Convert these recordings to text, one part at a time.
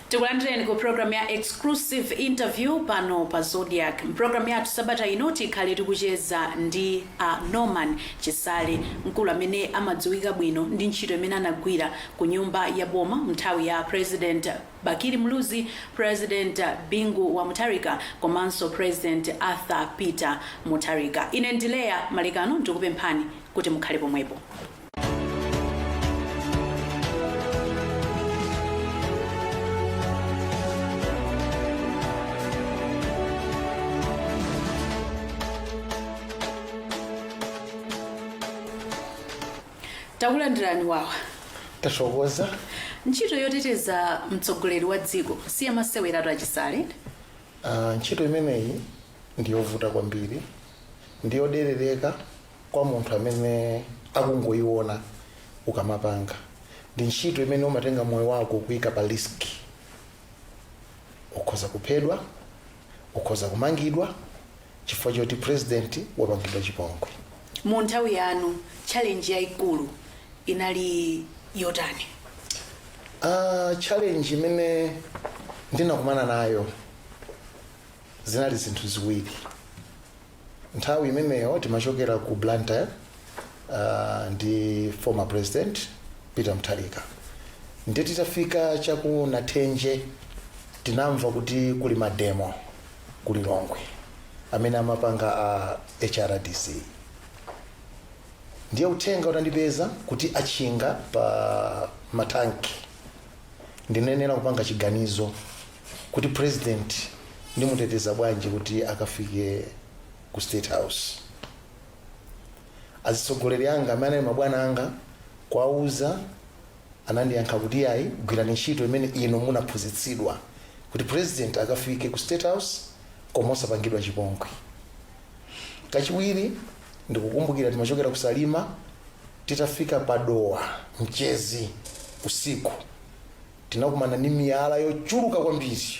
Tikulandireni ku program ya Exclusive Interview pano pa Zodiak. Mpulogalamu yathu sabata ino tikhale tikucheza ndi a Norman Chisale, mkulu amene amadziwika bwino ndi ntchito imene anagwira ku nyumba ya boma mnthawi ya President Bakili Muluzi, President Bingu wa Mutharika komanso President Arthur Peter Mutharika. Ine ndi Leya Malekano, ndikupemphani kuti mukhale pomwepo. Takulandirani wawa. Tathokoza. Ntchito yoteteza mtsogoleri wa dziko siyamaseweratu, aChisale. Ntchito imeneyi ndiyovuta kwambiri, ndiyoderereka kwa munthu amene akungoyiona ukamapanga. Ndi ntchito imene umatenga moyo wako kuyika pa risk. Ukhoza kuphedwa, ukhoza kumangidwa chifukwa choti president wapangidwa chipongwe. Mu nthawi yanu challenge yayikulu inali yotani? Challenge imene ndinakumana nayo zinali zinthu ziwiri. Nthawi imeneyo timachokera ku Blantyre ndi former President Peter Mutharika. Ndiye titafika chaku Nathenje tinamva kuti kuli mademo ku Lilongwe amene amapanga a HRDC. Ndiye uthenga utandipeza kuti atchinga pa matanki, ndinayenera kupanga chiganizo kuti president ndimuteteza bwanji kuti akafike ku State House. Azitsogoleri anga amene anali mabwana anga kuwauza, anandiyankha kuti yayi, gwirani ntchito imene inu munaphunzitsidwa kuti president akafike ku State House koma osapangidwa chipongwe. Kachiwiri, ndikukumbukira timachokera ku Salima, titafika pa Dowa Mchezi usiku tinakumana ndi miyala yochuluka kwambiri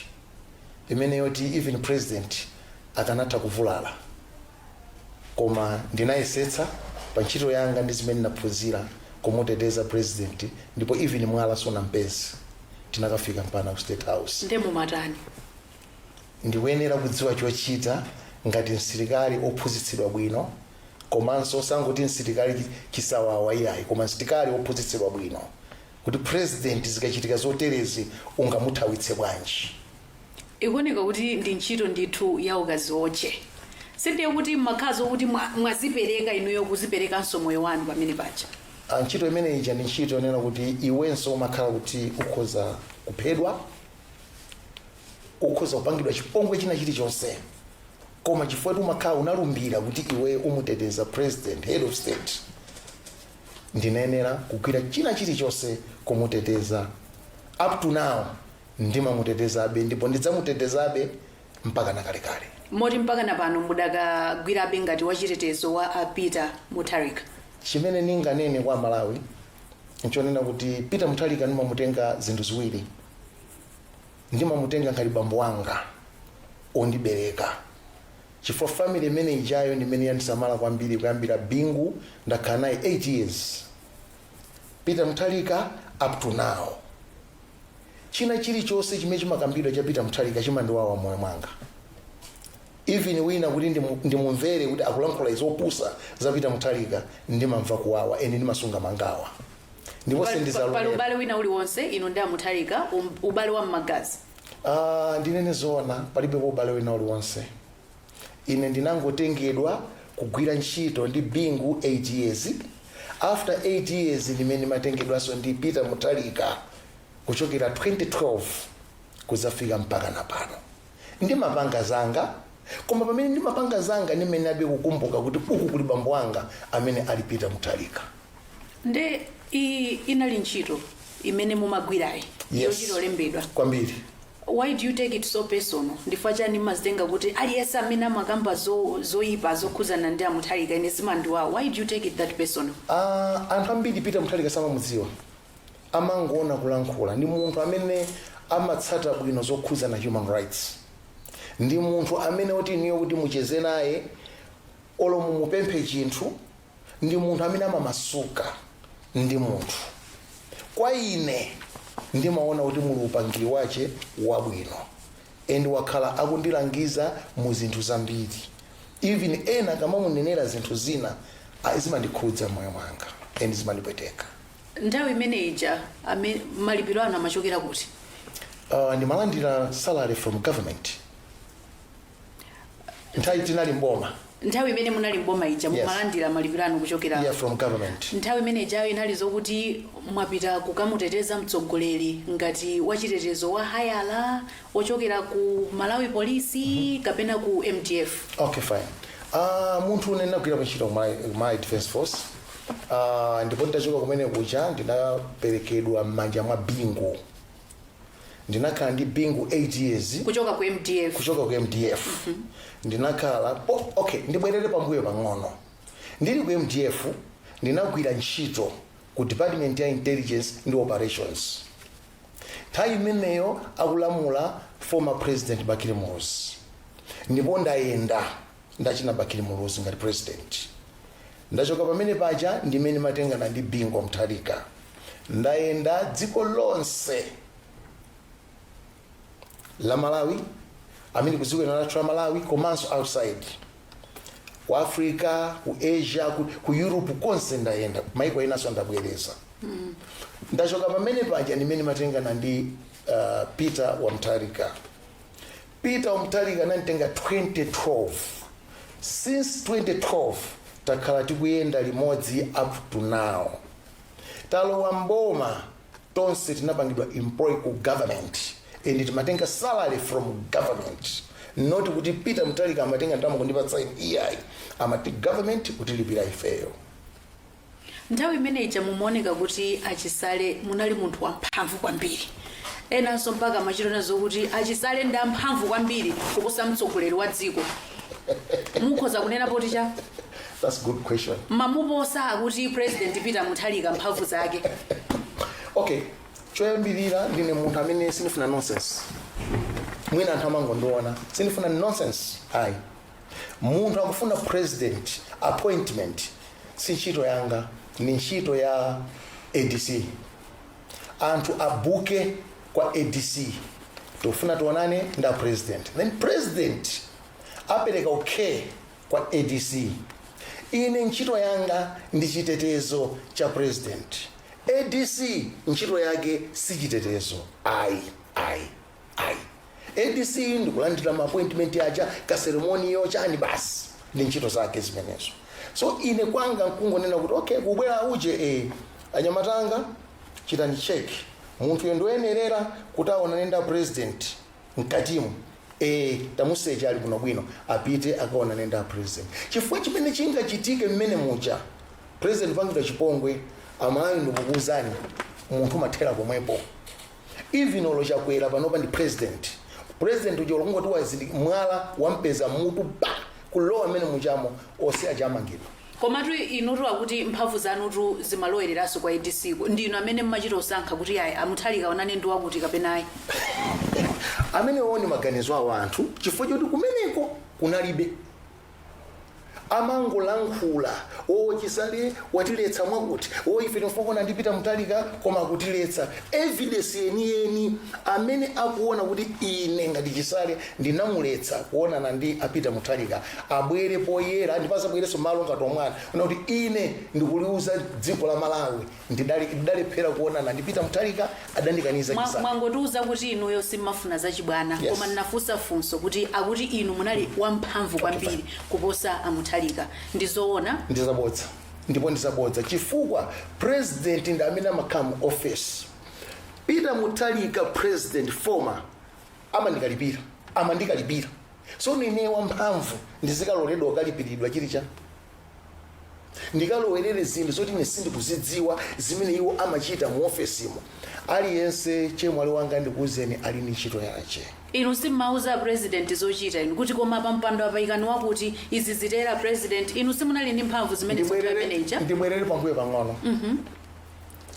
imene yoti even president akanatha kuvulala, koma ndinayesetsa pa ntchito yanga ndi zimene ndinaphunzira kumuteteza president, ndipo even mwala sunampeze, tinakafika mpaka ku State House. Nde mumatani? Ndikuyenera kudziwa chochita ngati msilikali ophunzitsidwa bwino, komanso osangoti msilikali chisawawa iyayi, koma msilikali ophunzitsidwa bwino kuti president zikachitika zoterezi ungamuthawitse bwanji. Ikuoneka kuti ndi ntchito ndithu ya ukaziotche. Sindiye kuti mmakhazi okuti mwazipereka inuyo, kuziperekanso moyo wanu pamene paja? Ntchito imene ija ndi ntchito yonena kuti iwenso umakhala kuti ukhoza kuphedwa, ukhoza kupangidwa chipongwe china chilichonse, koma chifukwa kuti umakhala unalumbira kuti iwe umuteteza president, head of state, ndinayenera kugwira china chilichonse kumuteteza. Up to now ndimamutetezabe ndipo ndidzamutetezabe mpaka nakalekale. Moti mpaka na pano mudakagwirabe ngati wachitetezo wa a Peter Mutharika? Chimene ndinganene kwa Malawi nchonena kuti Peter Mutharika ndimamutenga zinthu ziwiri. Ndimamutenga ngati bambo wanga ondibereka, chifukwa family imene ijayo ndi imene yandisamala kwambiri. Kuyambira Bingu ndakhala naye 8 years, Peter Mutharika up to now. China chilichonse chimene chimakambidwa cha Peter Mutharika chimandiwawa moyo mwanga. Even wina kuti ndimumvere kuti akulankhula izopusa za Peter Mutharika, ndimamva kuwawa ene, ndimasunga mangawa ndipo Pali sindizalolera. ubale wina uliwonse inu ndi aMutharika, ubale wa mmagazi? Ndinene zoona, palibepo ubale wina uliwonse. Ine ndinangotengedwa kugwira ntchito ndi Bingu 8 years. After 8 years ndimene ndimatengedwanso ndi Peter Mutharika kuchokera 2012 kudzafika mpaka na pano. Ndimapanga zanga, koma pamene ndimapanga zanga ndimenabe kukumbuka kuti uku kuli bambo anga amene ali Peter Mutharika. Nde inali ntchito imene mumagwirayi Yes. yochita olembedwa Kwambiri. Why do you take it so personal? Ndifukwa chani mumazitenga kuti aliyense amene amakamba zoyipa zokhuzana ndi aMutharika ine zimandiwawa? Why do you take it that personal? Anthu ambiri Peter Mutharika samamudziwa, amangoona kulankhula. Ndi munthu amene amatsata bwino zokhuzana human rights. Ndi munthu amene oti niyo kuti mucheze naye olo mumupemphe chinthu, ndi munthu amene amamasuka ndi munthu. Kwa ine Ndimaona kuti muli upangiri wache wabwino and wakhala akundilangiza mu zinthu zambiri. Even ena kamamunenera zinthu zina, zimandikhudza moyo mwanga and zimandipweteka. Nthawi imene ija malipiro anu amachokera kuti? Ndimalandira salary from government nthawi tinali mboma. Nthawi imene munali mboma ija, Yes. mumalandira malipiro anu kuchokera? Yeah, from government. Nthawi imene ijayo inali zokuti mwapita kukamuteteza mtsogoleri ngati wachitetezo wa hayala ochokera ku Malawi Police kapena ku MDF? Okay, fine. Munthu une ndinagwira ntchito ku Malawi Defense Force, ndipo nditachoka kumene kuja ndinaperekedwa m'manja mwa Bingu. Ndinakhala ndi Bingu 8 years. Kuchoka ku MDF? Kuchoka ku MDF. Ndinakhala po. Okay, ndibwerere pambuyo pang'ono. Ndili ku MDF ndinagwira ntchito ku department ya intelligence ndi operations. Nthawi imeneyo akulamula former President Bakili Muluzi, ndipo ndayenda ndachina Bakili Muluzi ngati president. Ndachoka pamene paja ndimene matengana ndi Bingu Mutharika. Ndayenda dziko lonse la Malawi, amene kudziko lathu la Malawi komanso outside, ku Africa, ku Asia, ku Europe, konse ndayenda. Maiko enanso ndabwereza. Ndachoka pamene paja ndimene matengana ndi Peter Wamutharika. Peter Wamutharika ananditenga 2012. Since 2012 takhala tikuyenda limodzi up to now. Talowa mboma, tonse tinapangidwa employ ku government and timatenga salary from government, not kuti Peter Mutharika amatenga ndalama kundipatsa ine, iyayi. Amati government kutilipira ifeyo. Nthawi imene ija mumaoneka kuti Achisale munali munthu wamphamvu kwambiri. Enanso mpaka amachitona zokuti Achisale ndi amphamvu kwambiri kuposa mtsogoleri wa dziko. Mukhoza kunena poti cha? That's a good question. Mamuposa akuti President Peter Mutharika mphamvu zake? Okay, choyambirira, ndine munthu amene sindifuna nonsense. Mwina anthu amangondiona, sindifuna nonsense, ayi. Munthu akufuna president appointment, si ntchito yanga, ni ntchito ya ADC. Anthu abuke kwa ADC, "Tikufuna tionane nda president." Then president apereka okay kwa ADC. Ine ntchito yanga ndi chitetezo cha president. ADC ntchito yake si chitetezo, ayi, ayi, ayi. ADC ndikulandira ma appointment aja, ka ceremony yo, chani, basi, ndi ntchito zake zimenezo. So ine kwanga nkungonena kuti, "Okay, kubwera uje, anyamatanga, chitani check munthu ndoyenerera kuti aonane nda president mkatimu. Tamusecha, ali bwinobwino, apite akaonane nda president." Chifukwa chimene chingachitike mmene muja, president pangidwa chipongwe, Amalawi, ndikukuwuzani, munthu umathera pomwepo. Even olo Chakwera panopa ndi president, president uja ulongoti wazindi mwala wampeza mutu pa kulowa mmene muchamo, ose aja amangidwa. Komatu inutu akuti mphamvu zanutu zimalowereranso kwa ADC ko. Ndinu amene mmachita osankha kuti ayi, aMutharika onane ndi wakuti kapena ayi? Amenewo ndi maganizo awo anthu, chifukwa choti kumeneko kunalibe. Amangolankhula, "O, Chisale watiletsa mwakuti, o, ife timfokona ndipita Mutharika koma akutiletsa." Evidence yeniyeni amene akuona kuti ine ngati Chisale ndinamuletsa kuonana ndi apita Mutharika, abwere poyera, ndipasabwerenso malo ngati omwana una kuti ine ndikuliuza dziko la Malawi, ndidalephera kuonana ndipita Mutharika, adandikaniza Chisale. Mwangotiuza kuti inuyo simmafuna zachibwana. Yes. Koma ndinafunsa funso kuti akuti inu munali wamphamvu kwambiri kuposa aMutharika, ndizoona? Ndizabodza, ndipo ndizabodza chifukwa president ndi amene amakhala mu office. Peter Mutharika, president former, amandikalipira, amandikalipira. So ine wamphamvu ndizikaloledwa kukalipiridwa chilicha, ndikalowerere zinthu zoti ine sindikuzidziwa zimene iwo amachita mu ofesimo? Aliyense, chemwali wanga, ndikuwuzeni, ali ndi ntchito yache. Inu simmauza president zochita inu kuti, "Koma pampando apayikani wakuti, izi zitera president"? Inu simunali ndi mphamvu zimene manager? Ndibwerere pambuyo pang'ono.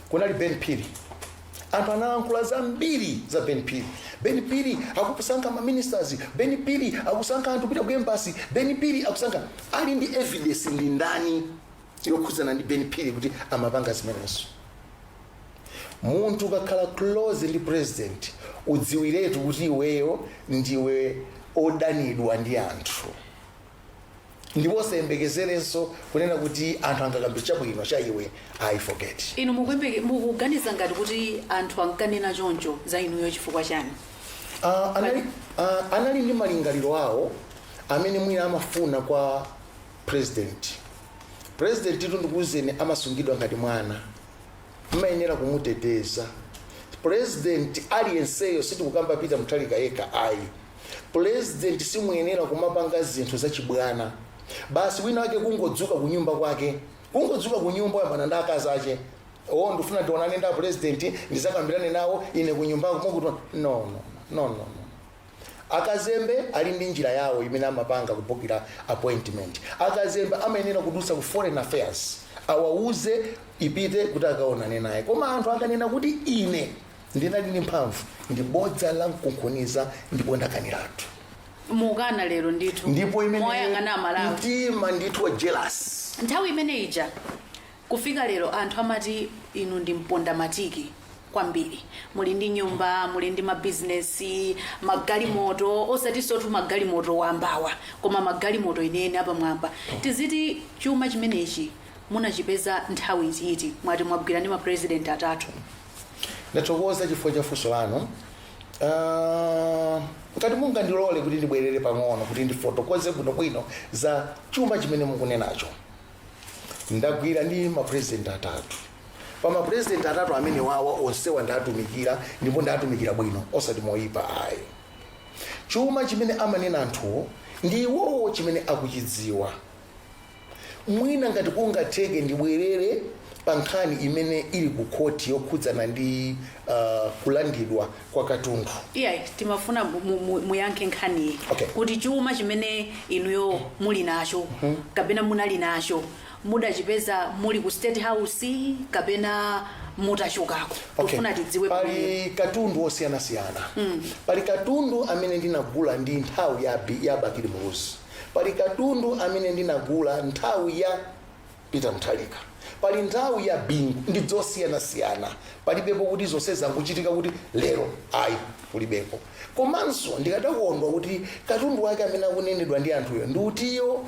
Kunali Ben Phiri. Anthu analankhula zambiri za Ben Phiri. Ben Phiri akusankha ma ministers, Ben Phiri akusankha anthu kupita ku embassy, Ben Phiri akusankha. Ali ndi evidence ndi ndani yokhudzana ndi Ben Phiri kuti amapanga zimenezo? Munthu ukakhala close ndi president, udziwiretu kuti iweyo ndiwe odanidwa ndi anthu, ndipo usayembekezerenso kunena kuti anthu angakambe chabwino cha iwe. I forget. Inu mukuganiza ngati kuti anthu ankanena choncho za inuyo chifukwa chani? Anali ndi malingaliro awo amene mwina amafuna kwa president. President itu, ndikuwuzeni, amasungidwa ngati mwana, mmayenera kumuteteza president aliyenseyo. Sitikukamba Peter Mutharika yekha, ayi. President simuyenera kumapanga zinthu zachibwana. Basi wina wake kungodzuka kunyumba kwake, kungodzuka kunyumba wayambana ndi akazi ache: "O, ndifuna ndionane ndi president, ndizakambirane nawo ine kunyumbako." Mokuti no, no, no, no, no. Akazembe ali ndi njira yawo imene amapanga kubukira appointment. Akazembe amayenera kudutsa ku Foreign Affairs, awauze ipite kuti akaonane naye. Koma anthu akanena kuti ine ndinali ndi mphamvu, ndi bodza la mkunkhuniza, ndipo ndakaniratu. Mukana lero ndithu? Ndipo imene Moyang'ana Malawi. Mtima ndithu wa jealous. Nthawi imene ija kufika lero, anthu amati inu ndi mpondamatiki kwambiri, muli ndi nyumba, muli ndi mabizinesi, magalimoto, osatinso magalimoto wambawa, koma magalimoto inene apamwamba. Tiziti chuma chimenechi munachipeza nthawi iti? Mwati mwagwira ndi mapresident atatu. Ndathokoza chifukwa cha funso lanu. Ngati mungandilole kuti ndibwerere pang'ono kuti ndifotokoze bwinobwino za chuma chimene mukunenacho. Ndagwira ndi mapresident atatu. Pa mapresident atatu amene wawa, onsewa ndatumikira, ndipo ndatumikira bwino, osati moyipa, ayi. Chuma chimene amanena anthuwo ndi iwowo chimene akuchidziwa. Mwina ngati kungatheke ndibwerere pa nkhani imene ili ku khoti yokhudzana ndi kulandidwa kwa katundu. Iyayi, timafuna muyankhe nkhaniyi kuti chuma chimene inuyo muli nacho kapena munali nacho, mudachipeza muli ku State House kapena mutachokako? Tufuna tidziwe pamene. Pali katundu osiyanasiyana. Pali katundu amene ndinagula ndi nthawi ya Bakili Muluzi, pali katundu amene ndinagula nthawi ya Peter Mutharika, pali nthawi ya Bingu, ndi zosiyanasiyana. Palibepo kuti zonse zangochitika kuti lero, ayi, kulibepo. Komanso ndikadakondwa kuti katundu wake amene akunenedwa ndi anthuyo ndi utiyo,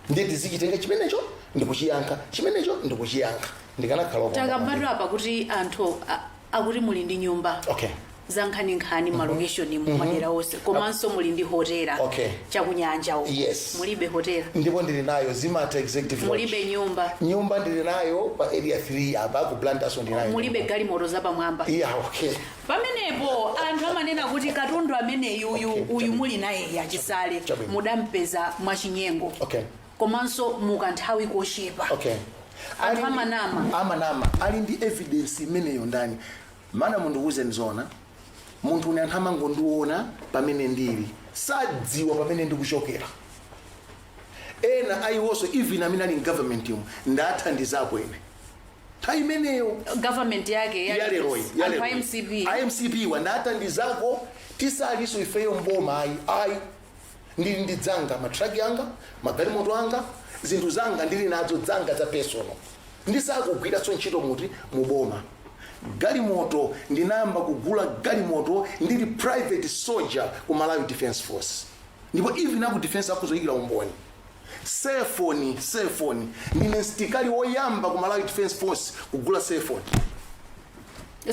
ndiye tizichitenga chimenecho ndikuchiyankha, chimenecho ndikuchiyankha, ndikanakhala wokondwa. Takambatu apa kuti anthu akuti muli ndi nyumba za nkhaninkhani, malokeshoni mu madera onse, komanso muli ndi hotela chakunyanja uko. Yes. Mulibe hotela? Ndipo ndili nayo, Zimata Executive Lodge. Mulibe nyumba? Nyumba ndili nayo pa Area 3 apa ku Blantyre, ndili nayo. Mulibe galimoto zapamwamba? Yeah, okay. Pamenepo anthu amanena kuti katundu amene uyu uyu muli naye, yachisale, Chabwino. mudampeza mwachinyengo komanso mukanthawi kochepa. Anthu amanama. Amanama. Ali ndi evidence imeneyo ndani? Mana mundiuze zona, munthu une anthu amangondiona pamene ndili, sadziwa pamene ndikuchokera. Ena ayiwonso, even amene ali mgovernment yomwe, ndathandizapo ine nthawi imeneyo. Government yake Yaleroyi. Anthu a MCP? IMCP wandathandizako tisaliso ifeyo mboma, ayi, ayi. Ndili ndi dzanga, matraki anga, magalimoto anga, zinthu zanga ndili nazo dzanga za personal, ndisakugwiranso ntchito muti muboma. Galimoto ndinayamba kugula galimoto ndili private soldier ku Malawi Defense Force, ndipo even aku defense akuzoyikira umboni. Cellphone, cellphone, ndine msilikali woyamba ku Malawi Defense Force kugula cellphone.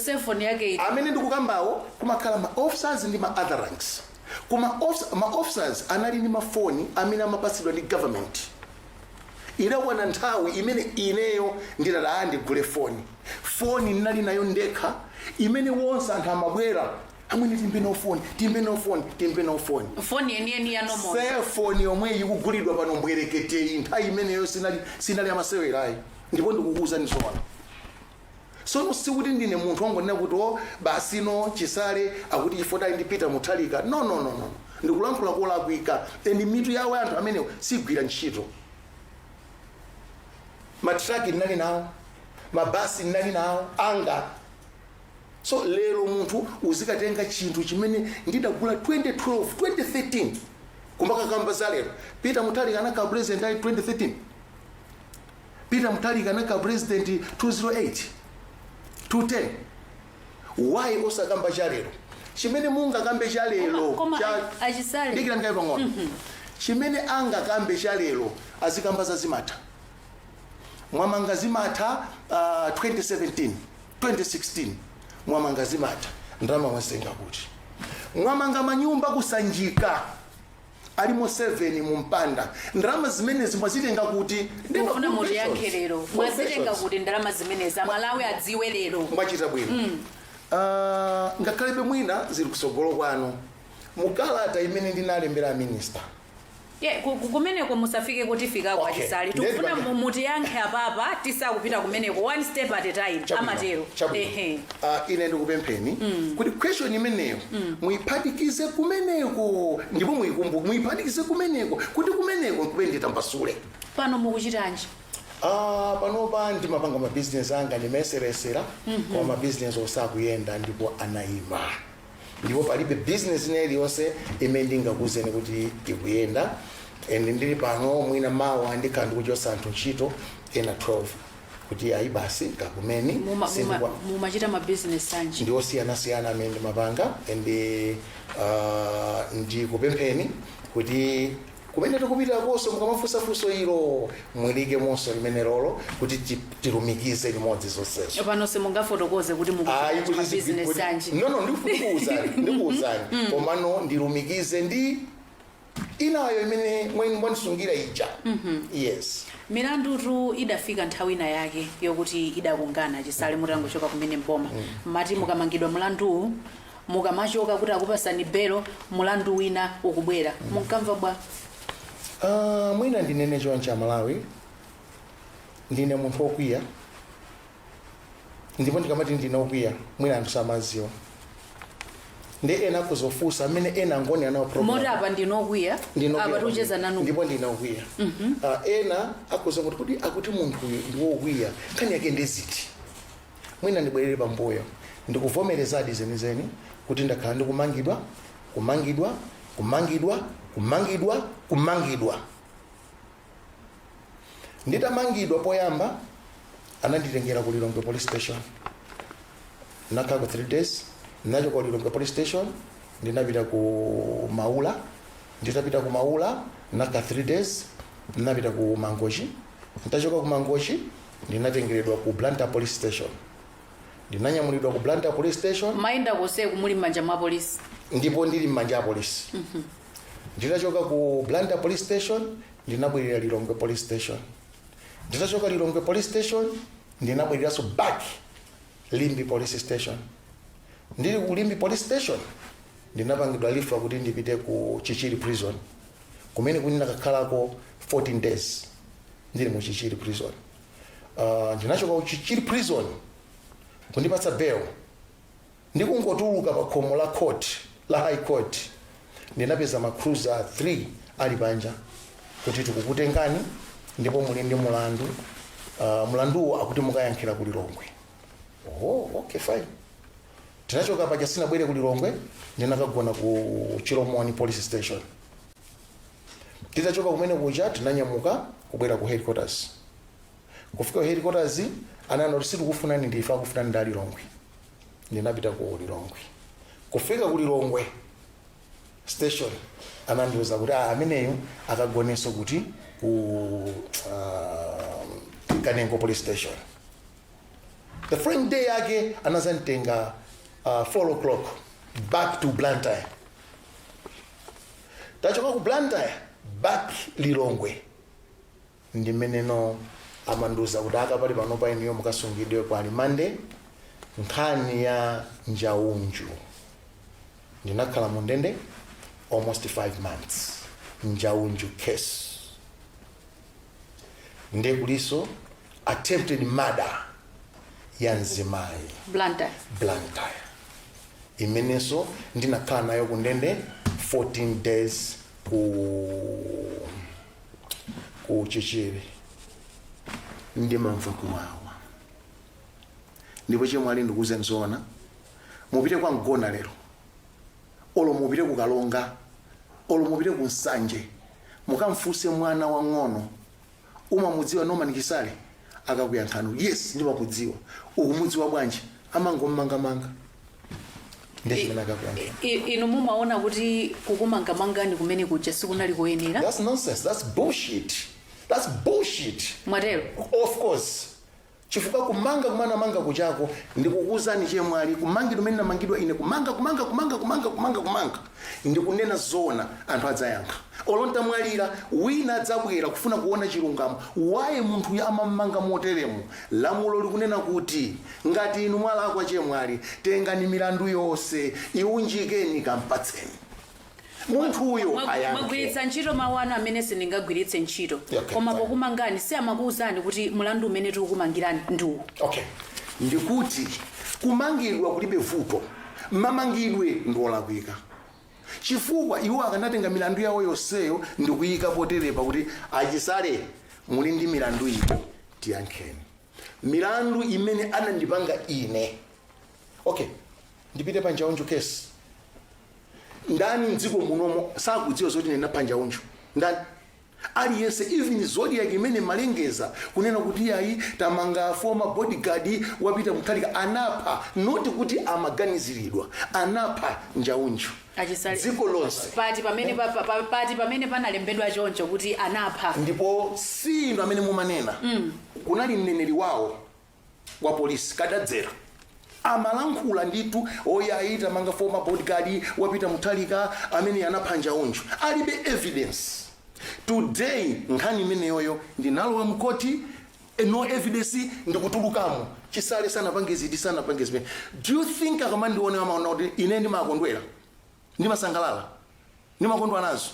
Cellphone yake iti? Amene ndikukambawo kumakhala ma officers ndi ma other ranks. Kuma ma officers anali ndi mafoni amene amapatsidwa ndi government. Idakwana nthawi imene ineyo ndinati aa, ndigule foni. Foni ndinali nayo ndekha, imene wonse anthu amabwera: "Amwene, timbe no foni, timbe no foni, timbe no foni." Foni yeniyeni ya normal? Cellphone yomwe ikugulidwa pano mbwereketeyi, nthawi imeneyo sinali amasewerayi, ndipo ndikukuwuzani zoona. Sono sikuti ndine munthu wangonena kuti o, basi, no, Chisale akuti chifukwa ali ndi Peter Mutharika. No, no, no, no, ndikulankhula kolakwika, and mitu yawo anthu amenewo sigwira ntchito. Matraki ndinali nawo, mabasi ndinali nawo anga. So lero munthu uzikatenga chinthu chimene ndidagula 2012, 2013, kumakakamba za lero. Peter Mutharika anakhala president ali 2013, Peter Mutharika anakhala president 208. 210. Why osakamba chalero chimene mungakambe chalero? Koma aChisale. Dikira ndikayi pang'ono. Chimene angakambe chalero, azikamba za Zimatha. Mwamanga Zimatha 2017, 2016 mwamanga Zimatha, ndalama mwazenga kuti? Mwamanga manyumba kuSanjika alimo 7 mu mpanda, ndalama zimenezi mwazitenga kuti? Mufuna mutiyankhe lero, mwazitenga kuti ndalama zimenezi? Amalawi adziwe lero. Mwachita bwino. Ngakhalebe mwina zili kusogolo kwanu, mukalata imene ndinalembera minista. Ye, kumeneko musafike kuti fikako. Okay. AChisale, Ndeti tikufuna mutiyankhe apapa, tisakupita kumeneko, one step at a time. Amatero. Ehe. Ine ndikupempheni kuti question imeneyo muyiphatikize kumeneko, ndipo muyikumbuke, muyiphatikize kumeneko, kuti kumeneko nkube nditambasule. Pano mukuchitanji? Panopa ndimapanga mabizinesi anga, ndimayeseresera, koma mabizinesi osakuyenda ndipo anayima, ndipo palibe bizinesi ina iliyonse imene ndingakuuzeni kuti ikuyenda. And ndili pano, mwina mawa ndikhala ndikuchosa anthu ntchito ena 12 kuti ayi, basi, kakumeni. Mumachita mabizinesi anji? Ndi osiyanasiyana amene ndimapanga, and ndikupempheni kuti kumene tikupitakonso, mukamafunsafunso ilo mwilike monso limene lolo kuti tilumikize limodzi zonsezo. Pano simungafotokoze kuti Ayi, mukuchita kuti mabizinesi anji? No, ndikuwuzani, komano ndilumikize ndi inayo imene mwandisungira ija, yes. Milandutu idafika nthawi ina yake yokuti idakungana. Chisale, mutangochoka kumene mboma, mati mukamangidwa mulanduwu, mukamachoka kuti akupasani belo, mulandu wina ukubwera, munkamva bwa? Mwina ndinene chonchi, Amalawi, ndine munthu wokwiya, ndipo ndikamati ndine wokwiya, mwina anthu samaziwa, ndi ena akuzofunsa amene ena angoni anawo program. Moti apa ndinokwiya? Apa tikucheza nanu. Ndipo ndinokwiya. Ena akuza kuti akuti munthu uyu ndi wokwiya, nkhani yake ndiziti? Mwina ndibwerere pambuyo, ndikuvomerezadi zenizeni kuti ndakhala ndikumangidwa, kumangidwa, kumangidwa, kumangidwa, kumangidwa. Nditamangidwa poyamba, ananditengera ku Lilongwe Police Station, nakhala ku 3 days. Ndinachoka ku Lilongwe Police Station, ndinapita ku Maula. Nditapita ku Maula, nakhala 3 days, ndinapita ku Mangochi. Nditachoka ku Mangochi, ndinatengeredwa ku Blantyre Police Station, ndinanyamulidwa ku Blantyre Police Station. Mayenda konseku muli m'manja mwa polisi? Ndipo ndili m'manja a polisi. Nditachoka ku Blantyre Police Station, ndinabwerera Lilongwe Police Station. Nditachoka Lilongwe Police Station, ndinabwereranso back Limbe Police Station. Ndili ku Limbe Police Station, ndinapangidwa refer kuti ndipite ku Chichiri Prison, kumene kuti ndakakhalako 14 days ndili mu Chichiri Prison. Ndinachoka ku Chichiri Prison, kundipatsa bail, ndikungotuluka pa khomo la court, la High Court, ndinapeza ma Cruiser 3 ali panja kuti tikukutengani ndipo muli ndi mulandu. Mulanduwo akuti mukayankhira ku Lilongwe. Oh, okay, fine. Tinachoka paja, sinabwere ku Lilongwe, ndinakagona ku Chilomoni Police Station. Titachoka kumene kuja, tinanyamuka kubwera ku headquarters. Kufika ku headquarters, ananena kuti sitikufunani ndife, akufunani ndi Lilongwe. Ndinapita ku Lilongwe. Kufika ku Lilongwe Station, anandiuza kuti ah, ameneyo akagonenso kuti ku Kanengo Police Station. The following day yake anazanditenga 4 o'clock back to Blantyre. Tachoka ku Blantyre, back Lilongwe, ndimeneno amandiuza kuti akapali pano pa inuyo mukasungidwe kwa limande, nkhani ya Njaunju. Ndinakhala mu ndende almost 5 months, Njaunju case. Ndekuliso attempted murder ya mzimayi. Blantyre? Blantyre, imenenso ndinakhala nayo ku ndende 14 days ku Chichiri. Ndimamva kuwawa, ndipo chemwali, ndikuuze nzoona, mupite kwa Mgona lero, olo mupite ku Kalonga, olo mupite ku Nsanje, mukamfunse mwana wang'ono, "Umamudziwa Norman Chisale?" Akakuyankhani, "Yes, ndimakudziwa." "Ukumudziwa bwanji?" Amangommangamanga, ndiye chimene akakuyankhula. Inu mumaona kuti kukumangamangani kumene kuja sikunali koyenera? That's nonsense, that's bullshit, that's bullshit. Mwatero? Of course, chifukwa kumanga kumanamanga kuchako, ndikukuwuzani chemwali, kumangidwa umene namangidwa ine, kumanga, kumanga, kumanga, kumanga, kumanga, kumanga, ndikunena zona, anthu adzayankha. Olo ntamwalira, wina adzabwera kufuna kuona chilungamo. Waye munthuyo amammanga moteremu? Lamulo likunena kuti ngati inu mwalakwa, chemwali, tengani milandu yonse, iunjikeni, kampatseni munthuyo ayankhe. Mwagwiritsa ntchito mawu anu amene sindingagwiritse ntchito. Okay, Koma fine. pokumangani si amakuwuzani kuti mulandu umene tikukumangirani ndiwu? Okay, ndikuti kumangidwa kulibe vuto, mamangidwe ndiwolakwika, chifukwa iwo akanatenga milandu yawo yonseyo ndikuyika poterepa kuti achisale muli ndi milandu iyi, tiyankheni milandu imene anandipanga ine. Okay, ndipite pa Njaunju case. Ndani mdziko munomo sakudziwa zoti nena pa Njaunju? Ndani aliyense, even Zodiac imene malengeza kunena kuti ayi, tamanga former bodyguard wa Peter Mutharika, anapha, not kuti amaganiziridwa, anapha Njaunju. Achisale, Dziko lonse. Pati pamene pati pamene panalembedwa choncho kuti anapha? Ndipo si inu amene mumanena. Kunali mneneri wawo wa polisi Kadadzera, amalankhula ndithu oyayi, tamanga former bodyguard wa Peter Mutharika amene anapha Njaunju. Alibe evidence. Today nkhani imeneyoyo ndinalowa mkoti, no evidence, ndikutulukamo. Chisale sanapange ziti, sanapange zimene. Do you think akamandione amaona kuti ine ndimakondwera, ndimasangalala, ndimakondwa nazo?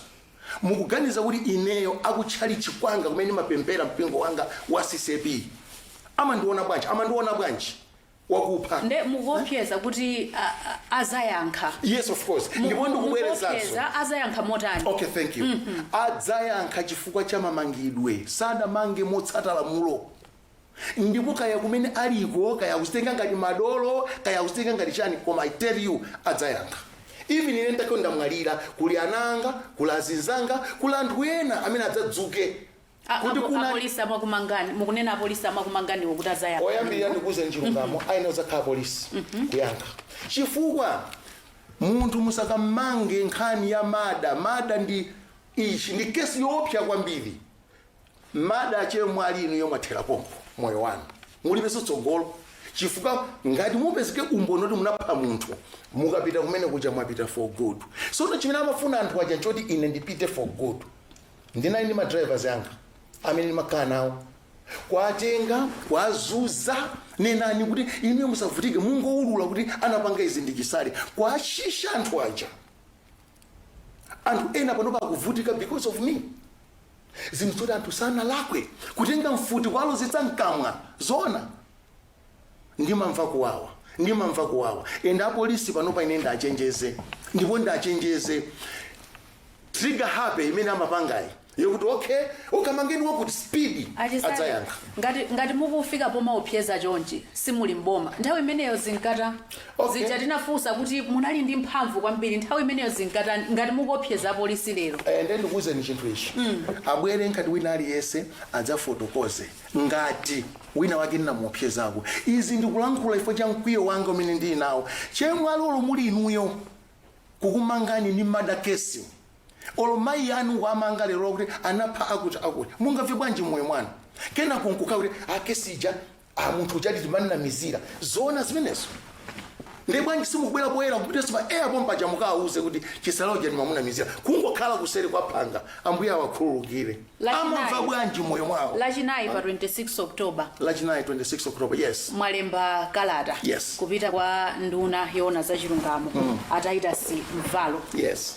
Mukuganiza kuti ineyo akutchali chikwanga kumene ndimapemphera, mpingo wanga wa CCAP, amandiona bwanji? Amandiona bwanji wakupha? Nde mukuopseza kuti azayankha? Yes, of course, ndipo ndikubwerezanso. Mukuopseza azayankha motani? Okay, thank you. Adzayankha chifukwa cha mamangidwe, sadamange motsata lamulo. Ndipo kaya kumene aliko, kaya kuzitenga ngati madolo, kaya kuzitenga ngati chani, koma I tell you, adzayankha. Even ine ndakho ndamwalira, kuli ananga, kuli azinzanga, kuli anthu ena amene adzadzuke kuti kuna Apolisi amakumangani, mukunena apolisi amakumanganiwo kuti azayankha? Oyambirira, ndikuuze chilungamo, ayenera kuzakhala polisi kuyankha, chifukwa munthu musakammange nkhani ya murder. Murder ndi ichi, ndi kesi yoopsa kwambiri. Murder, achemwali, inu yomwathera pompo moyo wanu, mulibenso tsogolo, chifukwa ngati mupezeke umboni kuti munapha munthu, mukapita kumene kuja mwapita for good. Sono chimene amafuna anthu aja nchoti ine ndipite for good. Ndinali ndi ma drivers yanga amene ndimakhala nawo, kwatenga, kwazuza, nenani kuti inuyo musavutike, mungoulula kuti anapanga izi ndi Chisale. Kwashisha anthu aja. Anthu ena pano pakuvutika because of me, zinthu zoti anthu sanalakwe, kutenga mfuti kwalozetsa mkamwa. Zona ndimamva kuwawa, ndimamva kuwawa. Ende apolisi panopa ine ndachenjeze, ndipo ndachenjeze, trigger happy imene amapangayi yokuti okay, ukamangeni wakuti, speed. Achisale, Adzayankha. ngati mukufika pomaopseza chonchi, simuli mboma, nthawi imeneyo zinkata? Okay. Zija tinafunsa kuti munali ndi mphamvu kwambiri nthawi imeneyo, zinkata ngati mukuopseza apolisi lero? Nde ndikuwuzeni chinthu ichi, abwere nkati wina aliyense adzafotokoze ngati wina wake ndinamuopsezako. Izi ndikulankhula chifukwa cha mkwiyo wanga umene ndili nawo. Chemwali, olo muli inuyo, kukumangani ni murder case, olo mayi anu wamanga lero kuti anapha akuti akuti, mungamve bwanji moyo mwanu? Kenako nkukha kuti akesi ija a munthu uchati timanamizira. Zoona zimenezo? Ndi bwanji simukubwera poyera kupita pa air pompaja mukawuze kuti Chisale uja ndimamunamizira? Kungokhala kuseri kwa phanga, Ambuye awakhululukire. Lachinayi. Amamva bwanji moyo mwawo? Lachinayi pa 26 October. Lachinayi 26 October, yes. Mwalemba kalata Yes. kupita kwa nduna yoona za chilungamo, a Titus Mvalo. Yes.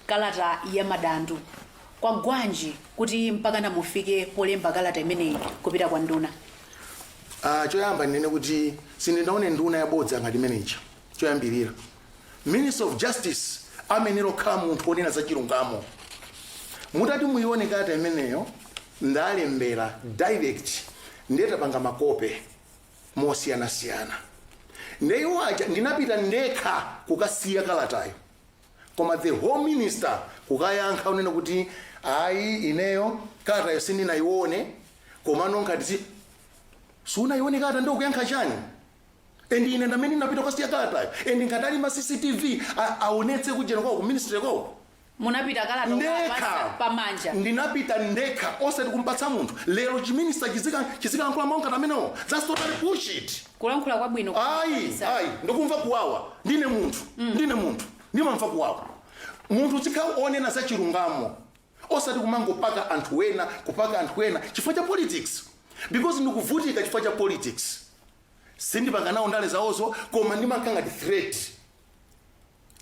Kalata ya madandaulo. Kwa gwanji kuti mpakana mufike polemba kalata imeneyi kupita kwa nduna? Choyamba ndinene kuti sindinaone nduna yabodza ngati imeneyi. Choyambirira, Minister of Justice amenera okhala munthu wonena za chilungamo. Mutati muione kalata imeneyo, ndalembera direct, ndiye tapanga makope mosiyanasiyana. Ndeiwo aja ndinapita ndekha kukasiya kalatayo, koma the home minister kukayankha unene kuti ayi, ineyo kalatayo sindinayione. Koma nonkati si sunayione kalata, ndikuyankha chani? And ine ndamene ndinapita kukasiya kalatayo, and ngati ali ma CCTV aonetse kujena kwawo, ku ministry kwawo. Munapita kalata Ndekha. ukapasa pamanja? Ndinapita ndekha, osati kumpatsa munthu. Lero chiminista chizikalankhula mawu ngati amenewo? That's totally bullshit. Kulankhula kwabwino. Ayi, ayi, ndikumva kuwawa. Ndine munthu, ndine munthu, ndimamva kuwawa. Munthu uzikhala onena za chilungamo, osati kumangopaka anthu ena, kupaka anthu ena chifukwa cha politics, because ndikuvutika chifukwa cha politics. Sindipanga nawo ndale zawozo, koma ndimakhala ngati threat,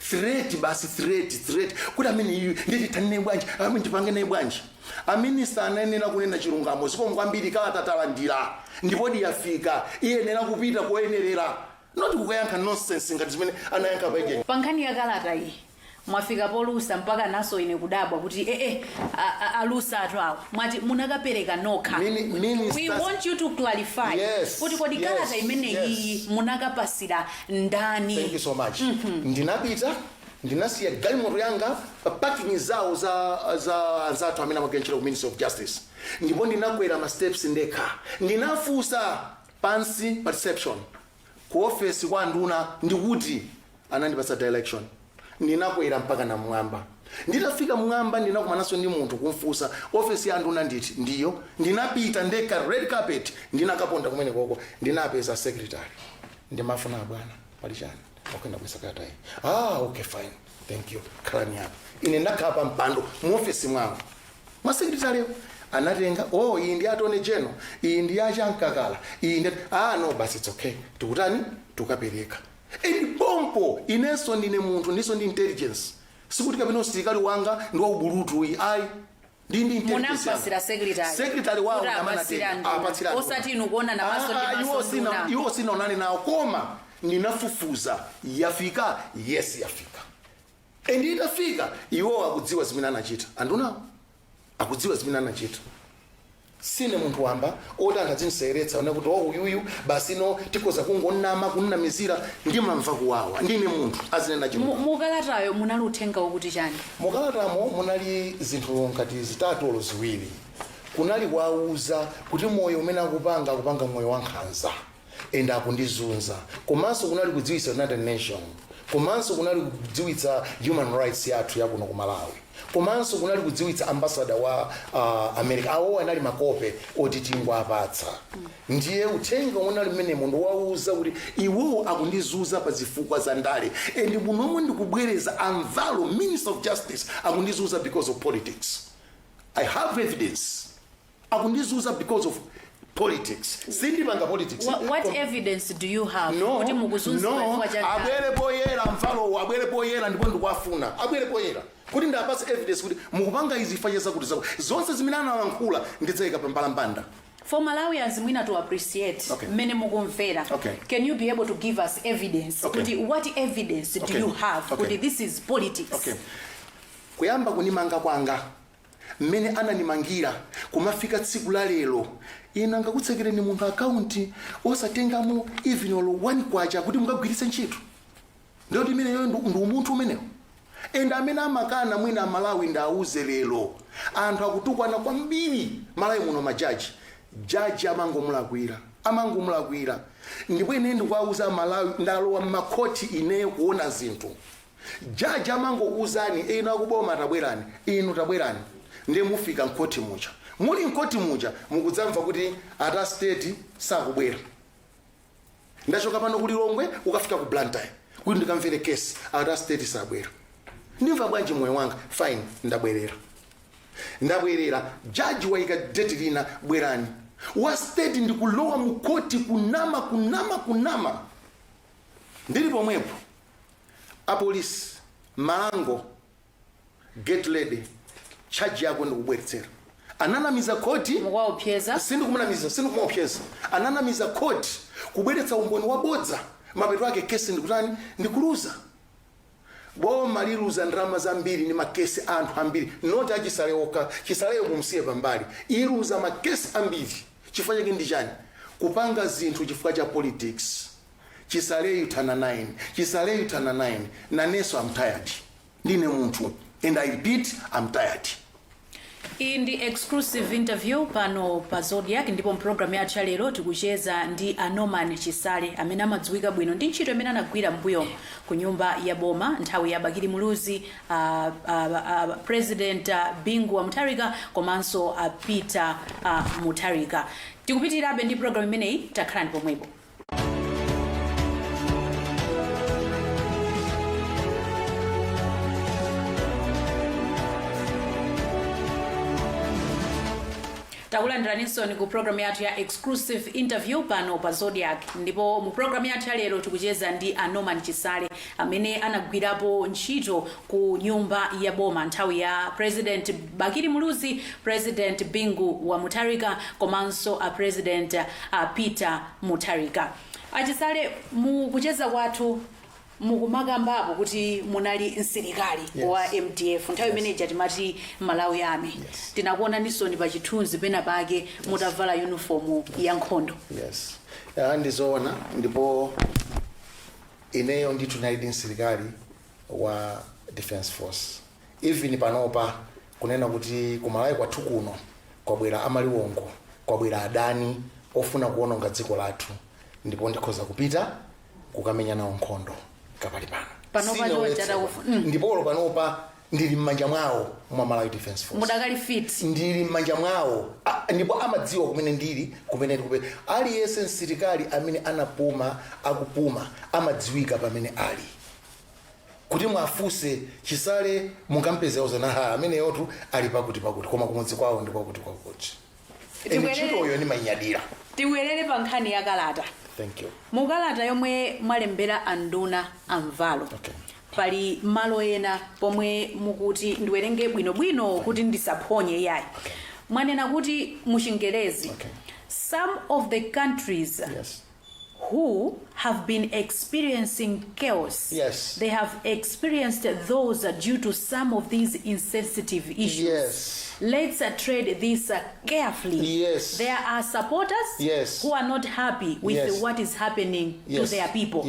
threat basi, threat, threat, kuti amene iyu nditithanine bwanji, amene ndipange naye bwanji. Aminista anayenera kunena chilungamo. Zikomo kwambiri, kalata talandira, ndipo yafika, iyenera kupita koyenerera, not kukayankha nonsense ngati zimene anayankha paijeni. Pa nkhani ya kalata iyi, mwafika polusa mpaka naso ine kudabwa kuti ee, alusa atu awa. Mwati munakapereka nokha. We want you to clarify kuti kodi kalata imeneyi munakapasira ndani? Thank you so much. Ndinapita, ndinasiya galimoto yanga pa parking zawo za anzathu amene amagwira ntchito ku Ministry of Justice, ndipo ndinakwera ma steps ndekha. Ndinafunsa pansi pa reception, ku office kwa nduna, ndikuti anandipatsa direction. Ndinakwera mpaka na mwamba. Nditafika mwamba, ndinakumananso ndi munthu, kumfunsa office ya nduna nditi ndiyo. Ndinapita ndekha, red carpet, ndinakaponda kumene koko, ndinapeza secretary. "Ndimafuna bwana, pali chani?" "Okay, ndabwesa kalata iyi." "Ah, okay, fine, thank you, khalani apa." Ine ndakhala pa mpando mu office mwawo mwa secretary. Anatenga, "Oh, iyi ndi attorney general, iyi ndi achankakala, iyi ndi." "Ah, no, basi, it's okay, tikutani, tukapereka." And pompo inenso ndine munthu, ndiso ndi intelligence. Sikuti kapena usilikali wanga ndi waubulutu uyi, ayi, ndi intelligence yanga. Munampasira secretary? Secretary wawo. Kuti ndamene apasira atenga. nduna. Apatsira nduna. Osati inu kuona na maso ndi Ah, ah, maso iwo sina nduna. Iwo sinaonane nawo, koma ndinafufuza, yafika? Yes, yafika. And itafika, iwo akudziwa zimene anachita. Andunawo akudziwa zimene anachita. Sine munthu wamba oti anthu azindiseyeretsa one kuti, "Oh, uyuyu basi, no, tikhoza kungonama, kunnamizira." Ndimamva kuwawa. Ndine munthu, azinena chimwe. Mukalatayo munali uthenga wokuti chani? Mukalatamo munali zinthu ngati zitatu olo ziwiri. Kunali kuwauza kuti moyo umene akupanga, akupanga moyo wankhanza and akundizunza. Komanso kunali kudziwitsa United Nation, komanso kunali kudziwitsa human rights yathu yakuno ku Malawi, komanso kunali kudziwitsa ambassador wa America. Awo anali makope oti tingwapatsa. Ndiye uthenga unali mmenemo ndiwauza kuti iwowo akundizunza pa zifukwa za ndale, and munomwe ndikubwereza, amvalo Minister of Justice akundizunza because of politics. I have evidence. Akundizunza because of politics. Sindipanga politics. What evidence do you have No, kuti mukuzunzidwa no, chifukwa cha ndale? Abwere poyera mvalowo, abwere poyera, ndipo ndikuwafuna abwere poyera kuti ndapatse evidence kuti mukupanga izi chifukwa zakuti zakuti. Zonse zimene analankhula ndidzayika pambalambanda. For Malawians mwina to appreciate mmene mukumvera, can you be able to give us evidence kuti what evidence do you have kuti this is politics? Okay. Kuyamba kunimanga kwanga, mmene ananimangira kumafika tsiku la lero, ine angakutsekereni munthu akaunti osatengamo even olo 1 kwacha kuti mukagwiritse ntchito? Ndiyoti imeneyo ndi umunthu umenewo? And amene amakana mwina Amalawi, ndauze lero, anthu akutukwana kwambiri Malawi muno majaji. Jaji amangomulakwira, amangomulakwira. Ndipo ine ndikuwauza Amalawi, ndalowa mmakhoti ineyo kuona zinthu. Jaji amangokuuzani, "Inu akuboma tabwerani, inu tabwerani." Ndiye mufika mkhoti muja, muli mkhoti muja mukudzamva kuti ata state sakubwera. Ndachoka pano ku Lilongwe ukafika ku Blantyre kuti ndikamvere kesi, ata state sabwera. Ndimva bwanji moyo wanga? Fine, ndabwerera, ndabwerera. Jaji waika date lina, "Bwerani wa state." Ndikulowa mukoti kunama, kunama, kunama. Ndili pomwepo, apolisi, "Malango, get ready, charge yako ndikubweretsera." Ananamiza khoti. Mukuwaopseza? Sindikumunamiza, sindikumuopseza. Ananamiza khoti kubweretsa umboni wabodza. Mapeto ake kesi ndikutani? Ndikuluza. Boma liluza ndalama zambiri ndi makesi anthu ambiri, not achisale okha. Chisaleyo mumsiye pambali. Iluza makesi ambiri. Chifukwa chake ndi chani? Kupanga zinthu chifukwa cha politics. Chisaleyu thana 9, chisaleyu thana 9. Nanenso I'm tired. Ndine munthu, and I repeat, I'm tired. Iyi ndi Exclusive Interview pano pa Zodiak, ndipo mpulogalamu yathu ya lero tikucheza ndi a Norman Chisale amene amadziwika bwino ndi ntchito imene anagwira mbuyo ku nyumba ya boma nthawi ya Bakili Muluzi, President Bingu wa Mutharika komanso Peter Mutharika. Tikupitirirabe ndi pulogalamu imeneyi, takhalani pomwepo. Takulandiraninso ku programu yathu ya Exclusive Interview pano pa Zodiak, ndipo mu programu yathu ya lero tikucheza ndi a Norman Chisale amene anagwirapo ntchito ku nyumba ya boma nthawi ya President Bakili Muluzi, President Bingu wa Mutharika komanso a President Peter Mutharika. Achisale, mukucheza kwathu mukumakambapo kuti munali msilikali wa MDF nthawi imene ija timati Malawi Army. Tinakuonaninso pa chithunzi pena pake mutavala uniform ya nkhondo. Yes, ndizoona, ndipo ineyo ndithu ndinali msilikali wa Defense Force. Even panopa, kunena kuti kumalawi kwathu kuno kwabwera amaliwongo, kwabwera adani ofuna kuwononga dziko lathu, ndipo ndikhoza kupita kukamenya nawo nkhondo kapali pano. Panopa Sine chonchi oletsedwa. Ndipolo panopa ndili m'manja mwawo mwa Malawi Defense Force. Mudakali fit. Ndili m'manja mwawo. Ndipo amadziwa kumene ndili, kumene ndikupe. Aliyense msilikali amene anapuma, akupuma, amadziwika pamene ali, kuti mwafuse Chisale mungampeze uzana ameneyotu ali pakuti pakuti, koma kumudzi kwawo ndi kwakuti kwakuti. Ine ntchitoyo ndimayinyadira. Tibwerere pa nkhani ya kalata. Thank you. Mukalata yomwe mwalembera anduna amvalo, pali malo ena pomwe mukuti, ndiwerenge bwinobwino kuti ndisaphonye iyayi. Mwanena kuti muchingerezi, "Some of the countries who have been experiencing chaos, they have experienced those due to some of these insensitive issues. Let's tread this carefully. There are supporters who are not happy with what is happening to their people.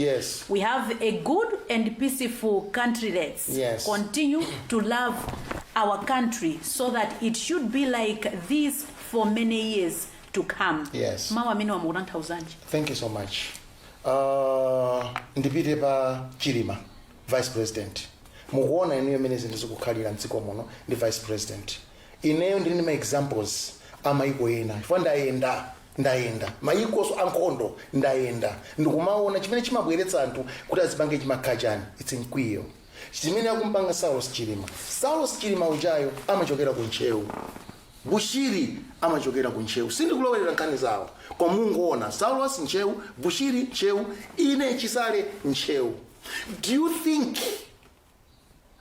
We have a good and peaceful country. Let's continue to love our country so that it should be like this for many years to come." Mawu amene wamukutanthauzanji? Thank you so much. Ndipite pa Chilima, vice president. Mukuona inuyo imene zinthu zikukhalira mdziko muno ndi vice president. Ineyo ndili ndi ma examples a mayiko ena, chifukwa ndayenda, ndayenda mayikoso ankhondo, ndayenda ndikumaona chimene chimabweretsa anthu kuti azipange chimakhala chani. It's mkwiyo chimene akumpanga Saulos Chilima. Saulos Chilima ujayo amachokera ku Ntcheu, Bushiri amachokera ku Ntcheu. Sindikulowerera nkhani zawo, koma mungoona Saulos Ntcheu, Bushiri Ntcheu, ine Chisale Ntcheu. Do you think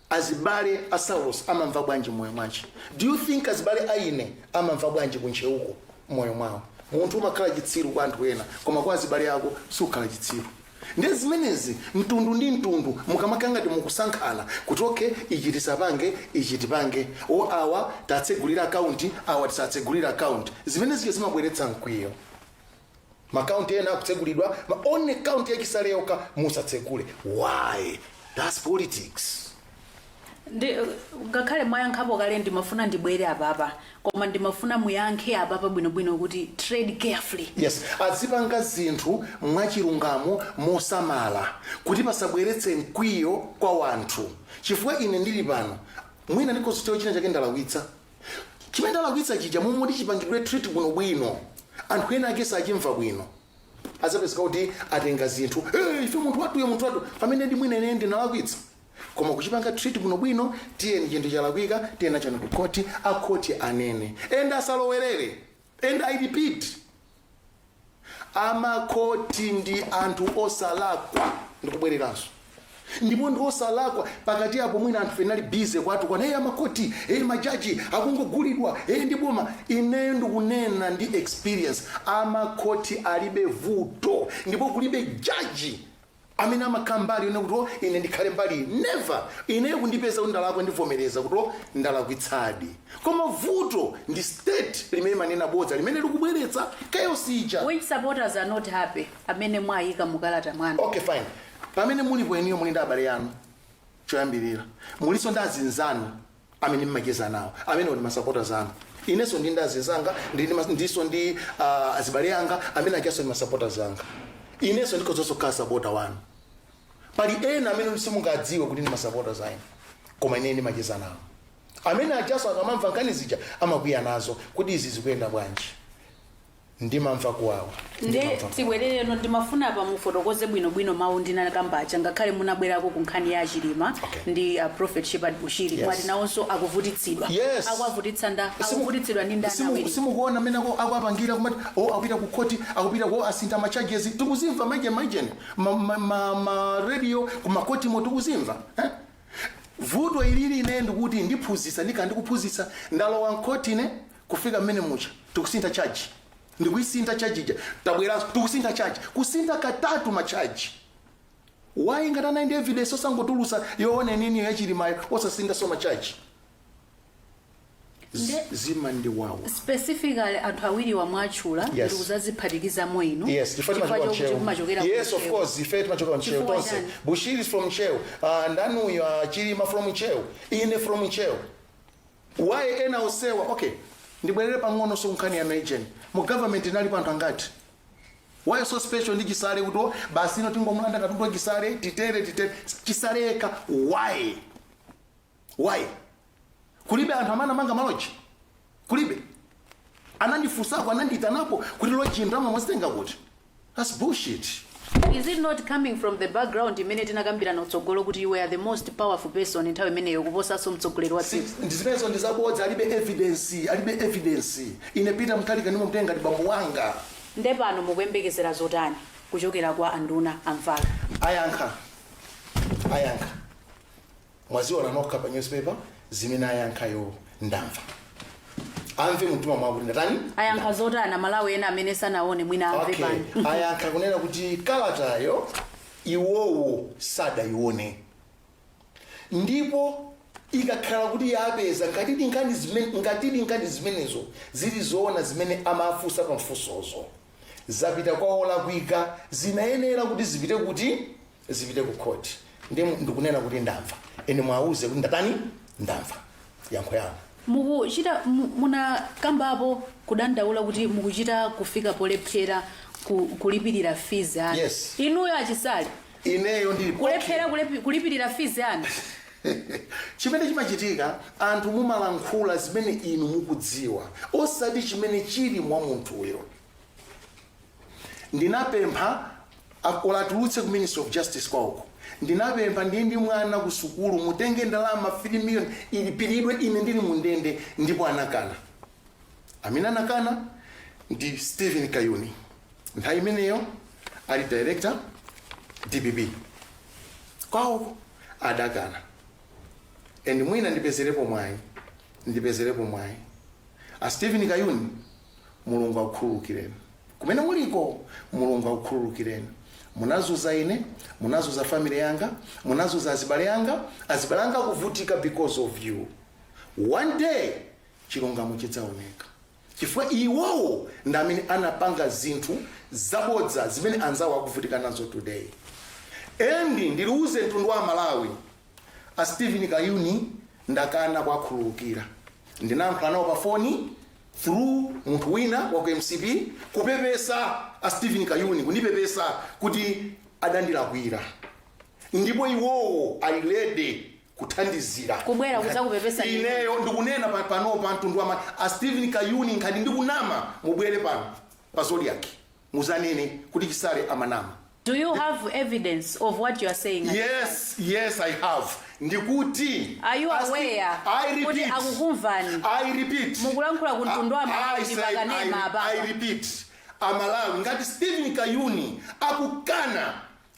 azibale a Saulos amamva bwanji moyo mwache? Do you think azibale a ine amamva bwanji ku Ntcheuko moyo mwawo? Munthu umakhala chitsiru kwa anthu ena, koma kwa azibale ako sukhala chitsiru. Ndiye zimenezi mtundu ndi mtundu mukamakhala ngati mukusankhana kuti okay, ichi tisapange, ichi tipange, o awa tatsegulira akaunti, awa tisatsegulira akaunti, zimenezi zimabweretsa mkwiyo. Makaunti ena akutsegulidwa, ma only akaunti yachisale yokha musatsegule. Why? That's politics. Ndi ngakhale mwayankhapo kale, ndimafuna ndibwere apapa, koma ndimafuna muyankhe apapa bwinobwino kuti tread carefully. Yes, azipanga zinthu mwachilungamo, mosamala, kuti pasabweretse mkwiyo kwa wanthu, chifukwa ine ndili pano mwina ndikozotewa china chake ndalakwitsa. Chimene ndalakwitsa chija, momwe chipangidwe treat bwinobwino, anthu ena ake sachimva bwino, azapezeka kuti atenga zinthu, "Hey, ife munthu wathuyo, munthu wathu," pamene ndi mwina ine ndinalakwitsa. Koma kuchipanga treat bwinobwino, tiyeni, chinthu chalakwika, tiyeni nachani ku khoti, akhoti anene and asalowerere. And I repeat, amakhoti ndi anthu osalakwa. Ndikubwereranso, ndipo ndi osalakwa. Pakati apo mwina anthu fenali busy kwatu kwana, "Hey, amakhoti, hey, majaji akungogulidwa, hey, ndi boma." Ineyo ndikunena ndi experience, amakhoti alibe vuto, ndipo kulibe jaji amene amakhala mbali yone kuti, "Oh, ine ndikhale mbali." Never. Ineyo kundipeza kuti ndalakwa, ndivomereza kuti, "Oh, ndalakwitsadi." Koma vuto ndi state limene manena bodza limene likubweretsa chaos ija. Which supporters are not happy amene mwayika mukalata mwanu? Okay, fine. Pamene mulipo eniyo, muli ndi abale anu choyambirira, mulinso ndi azinzanu amene mmacheza nawo, amene ndi masupporters anu. Inenso ndi ndazinzanga, ndiso ndi azibale anga amene achaso ndi masupporters anga. Inenso ndikhozonso kukhala supporter wanu. Pali ena amene simungadziwe kuti ndi masupporters anu, koma ine ndimacheza nawo. Amene achaso akamamva nkhani zija amakwiya nazo kuti izi zikuyenda bwanji. Ndimamva kuwawa. Nde Ndimamva kuwawa. Tibwerereno, ndimafuna pa mufotokoze bwinobwino mawu ndinakambacha, ngakhale munabwerako ku nkhani ya Chilima ndi Prophet Shepard Bushiri. Mwati nawonso akuvutitsidwa. Yes. Akuavutitsa nda akuvutitsidwa ndi ndani awiri? Simukuona mmene akuapangira kumati o akupita ku khoti, akupita ko asintha ma charges. Tikuzimva maje ma radio kumakotimo tikuzimva, eh? Vuto ilili ine ndikuti ndiphunzitsa, ndikhala ndikuphunzitsa, ndalowa mkhoti ine kufika mmene mucha tikusintha charge, ndikuyisintha charge ija, tabweranso tikusintha charge, kusintha katatu ma charge. Why? Ngati anali ndi evidence, osangotulusa yoona niniyo yaChilimayo, osasintha so ma charge? Zimandiwawa. Specifically anthu awiri wamwatchula Yes. ndi kuzaziphatikizamo inu Yes, chifukwa chifukwa timachokera chokuti Ntcheu. kumachokera ku Yes, of Ntcheu. course, ife timachokera Ntcheu Chifukwa tonse. chani? Bushiri is from Ntcheu. Ndanuyo Chilima from Ntcheu. Ine from Ntcheu. Why ena osewa? Okay, ndibwerere pang'ono. So nkhani ya Nigen, mu government inalipo anthu angati? Why so special ndi Chisale kuti oh, basi ino tingomulanda katundu wa Chisale, titere titere Chisaleka? Why kulibe anthu amene amanga malodge? Kulibe anandifunsako, anandiitanapo kuti lodge ndalama mwazitenga kuti? That's bullshit. Is it not coming from the background imene tinakambirana utsogolo kuti you were the most powerful person nthawi imeneyo kuposanso mtsogoleri wa dziko? Ndizimenezo, ndizabodza. Alibe evidence, alibe evidence. Ine Peter Mutharika ndimamutenga ngati bambo wanga. Nde pano mukuyembekezera zotani kuchokera kwa anduna amvala? Ayankha, ayankha. Mwaziona nokha pa newspaper zimene ayankhayo. Ndamva, amve mumtima mwawo kuti ndatani. Ayankha zotani? Amalawi ena amene sanaone mwina amve pano. Ayankha kunena kuti kalatayo iwowo sadayione, ndipo ikakhala kuti yapeza, ngatidi nkhani zimenezo zili zoona zimene amafunsa pa mfunsozo, zapita kwa olakwika, zinayenera kuti zipite kuti zipite ku court. Ndi ndikunena kuti ndamva, ene mwauze kuti ndatani, ndamva yankho yawo. Mukuchita munakambapo kudandaula kuti mukuchita kufika polephera kulipirira fees anu. Yes. Inuyo aChisale? Ineyo ndili Kulephera kulipirira fees anu? Chimene chimachitika, anthu mumalankhula zimene inu mukudziwa, osati chimene chili mwa munthuyo. Ndinapempha olatulutse ku Ministry of Justice kwauko. Ndinapempha, ndiye ndi mwana ku sukulu, mutenge ndalama 3 million ilipiridwe ine ndili mundende, ndipo anakana. Amene anakana ndi Stephen Kayuni, nthawi imeneyo ali director DPP kwauko, adakana. And mwina ndipezerepo mwayi, ndipezerepo mwayi, a Stephen Kayuni, Mulungu akukhululukireni kumene muliko. Mulungu akukhululukireni. Munazuza ine, munazuza family yanga, munazuza azibale anga. Azibale anga akuvutika because of you. One day chilungamo chidzaoneka, chifukwa iwowo ndi amene anapanga zinthu zabodza zimene anzawo akuvutika nazo today. And ndiliuze mtundu wa Malawi, a Stephen Kayuni ndakana kuwakhululukira. Ndinayankhula nawo pa foni through munthu wina wa ku MCP, kupepesa a Stephen Kayuni, kundipepesa kuti adandilakwira, ndipo iwowo ali ready kuthandizira. Kubwera kudzakupepesa ndi- Ineyo ndikunena panopa, mtundu wa a Stephen Kayuni, nkhani ndikunama, mubwere pano pa Zodiac muzanene kuti Chisale amanama. Do you have evidence of what you are saying? Yes, I have. Ndikuti Are you As aware I kuti repeat. akukumvani? I repeat. Mukulankhula ku mtundu wa Malawi I say, pakanema apapa. I repeat. Amalawi, ngati Stephen Kayuni akukana,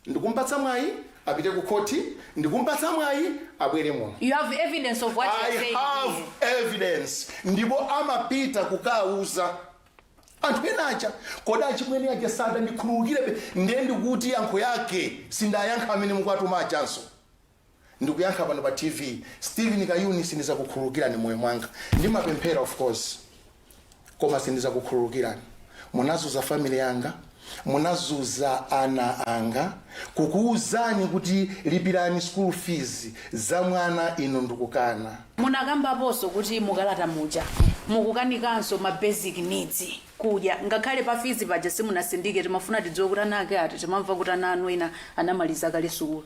ndikumpatsa mwayi apite ku khoti, ndikumpatsa mwayi abwere muno. You have evidence of what you are I saying have here? evidence, ndipo amapita kukauza anthu ena aja. Kodi achimwene aja sadandikhululukirebe? Ndiye ndikuti yankho yake sindayankha amene mukwatuma achanso. Ndikuyankha pano pa TV, Stephen Kayuni, sindizakukhululukirani moyo mwanga. Ndimapemphera, of course, koma sindizakukhululukirani. Munazuza family yanga, munazuza ana anga, kukuwuzani kuti lipirani school fees za mwana, inu ndikukana. Munakambaponso kuti mukalata muja Mukukanikanso ma basic needs, kudya, ngakhale pa fees paja simunasindike. Timafuna tidziwe kuti ana ake ati. Timamva kuti ana anu ena anamaliza kale sukulu.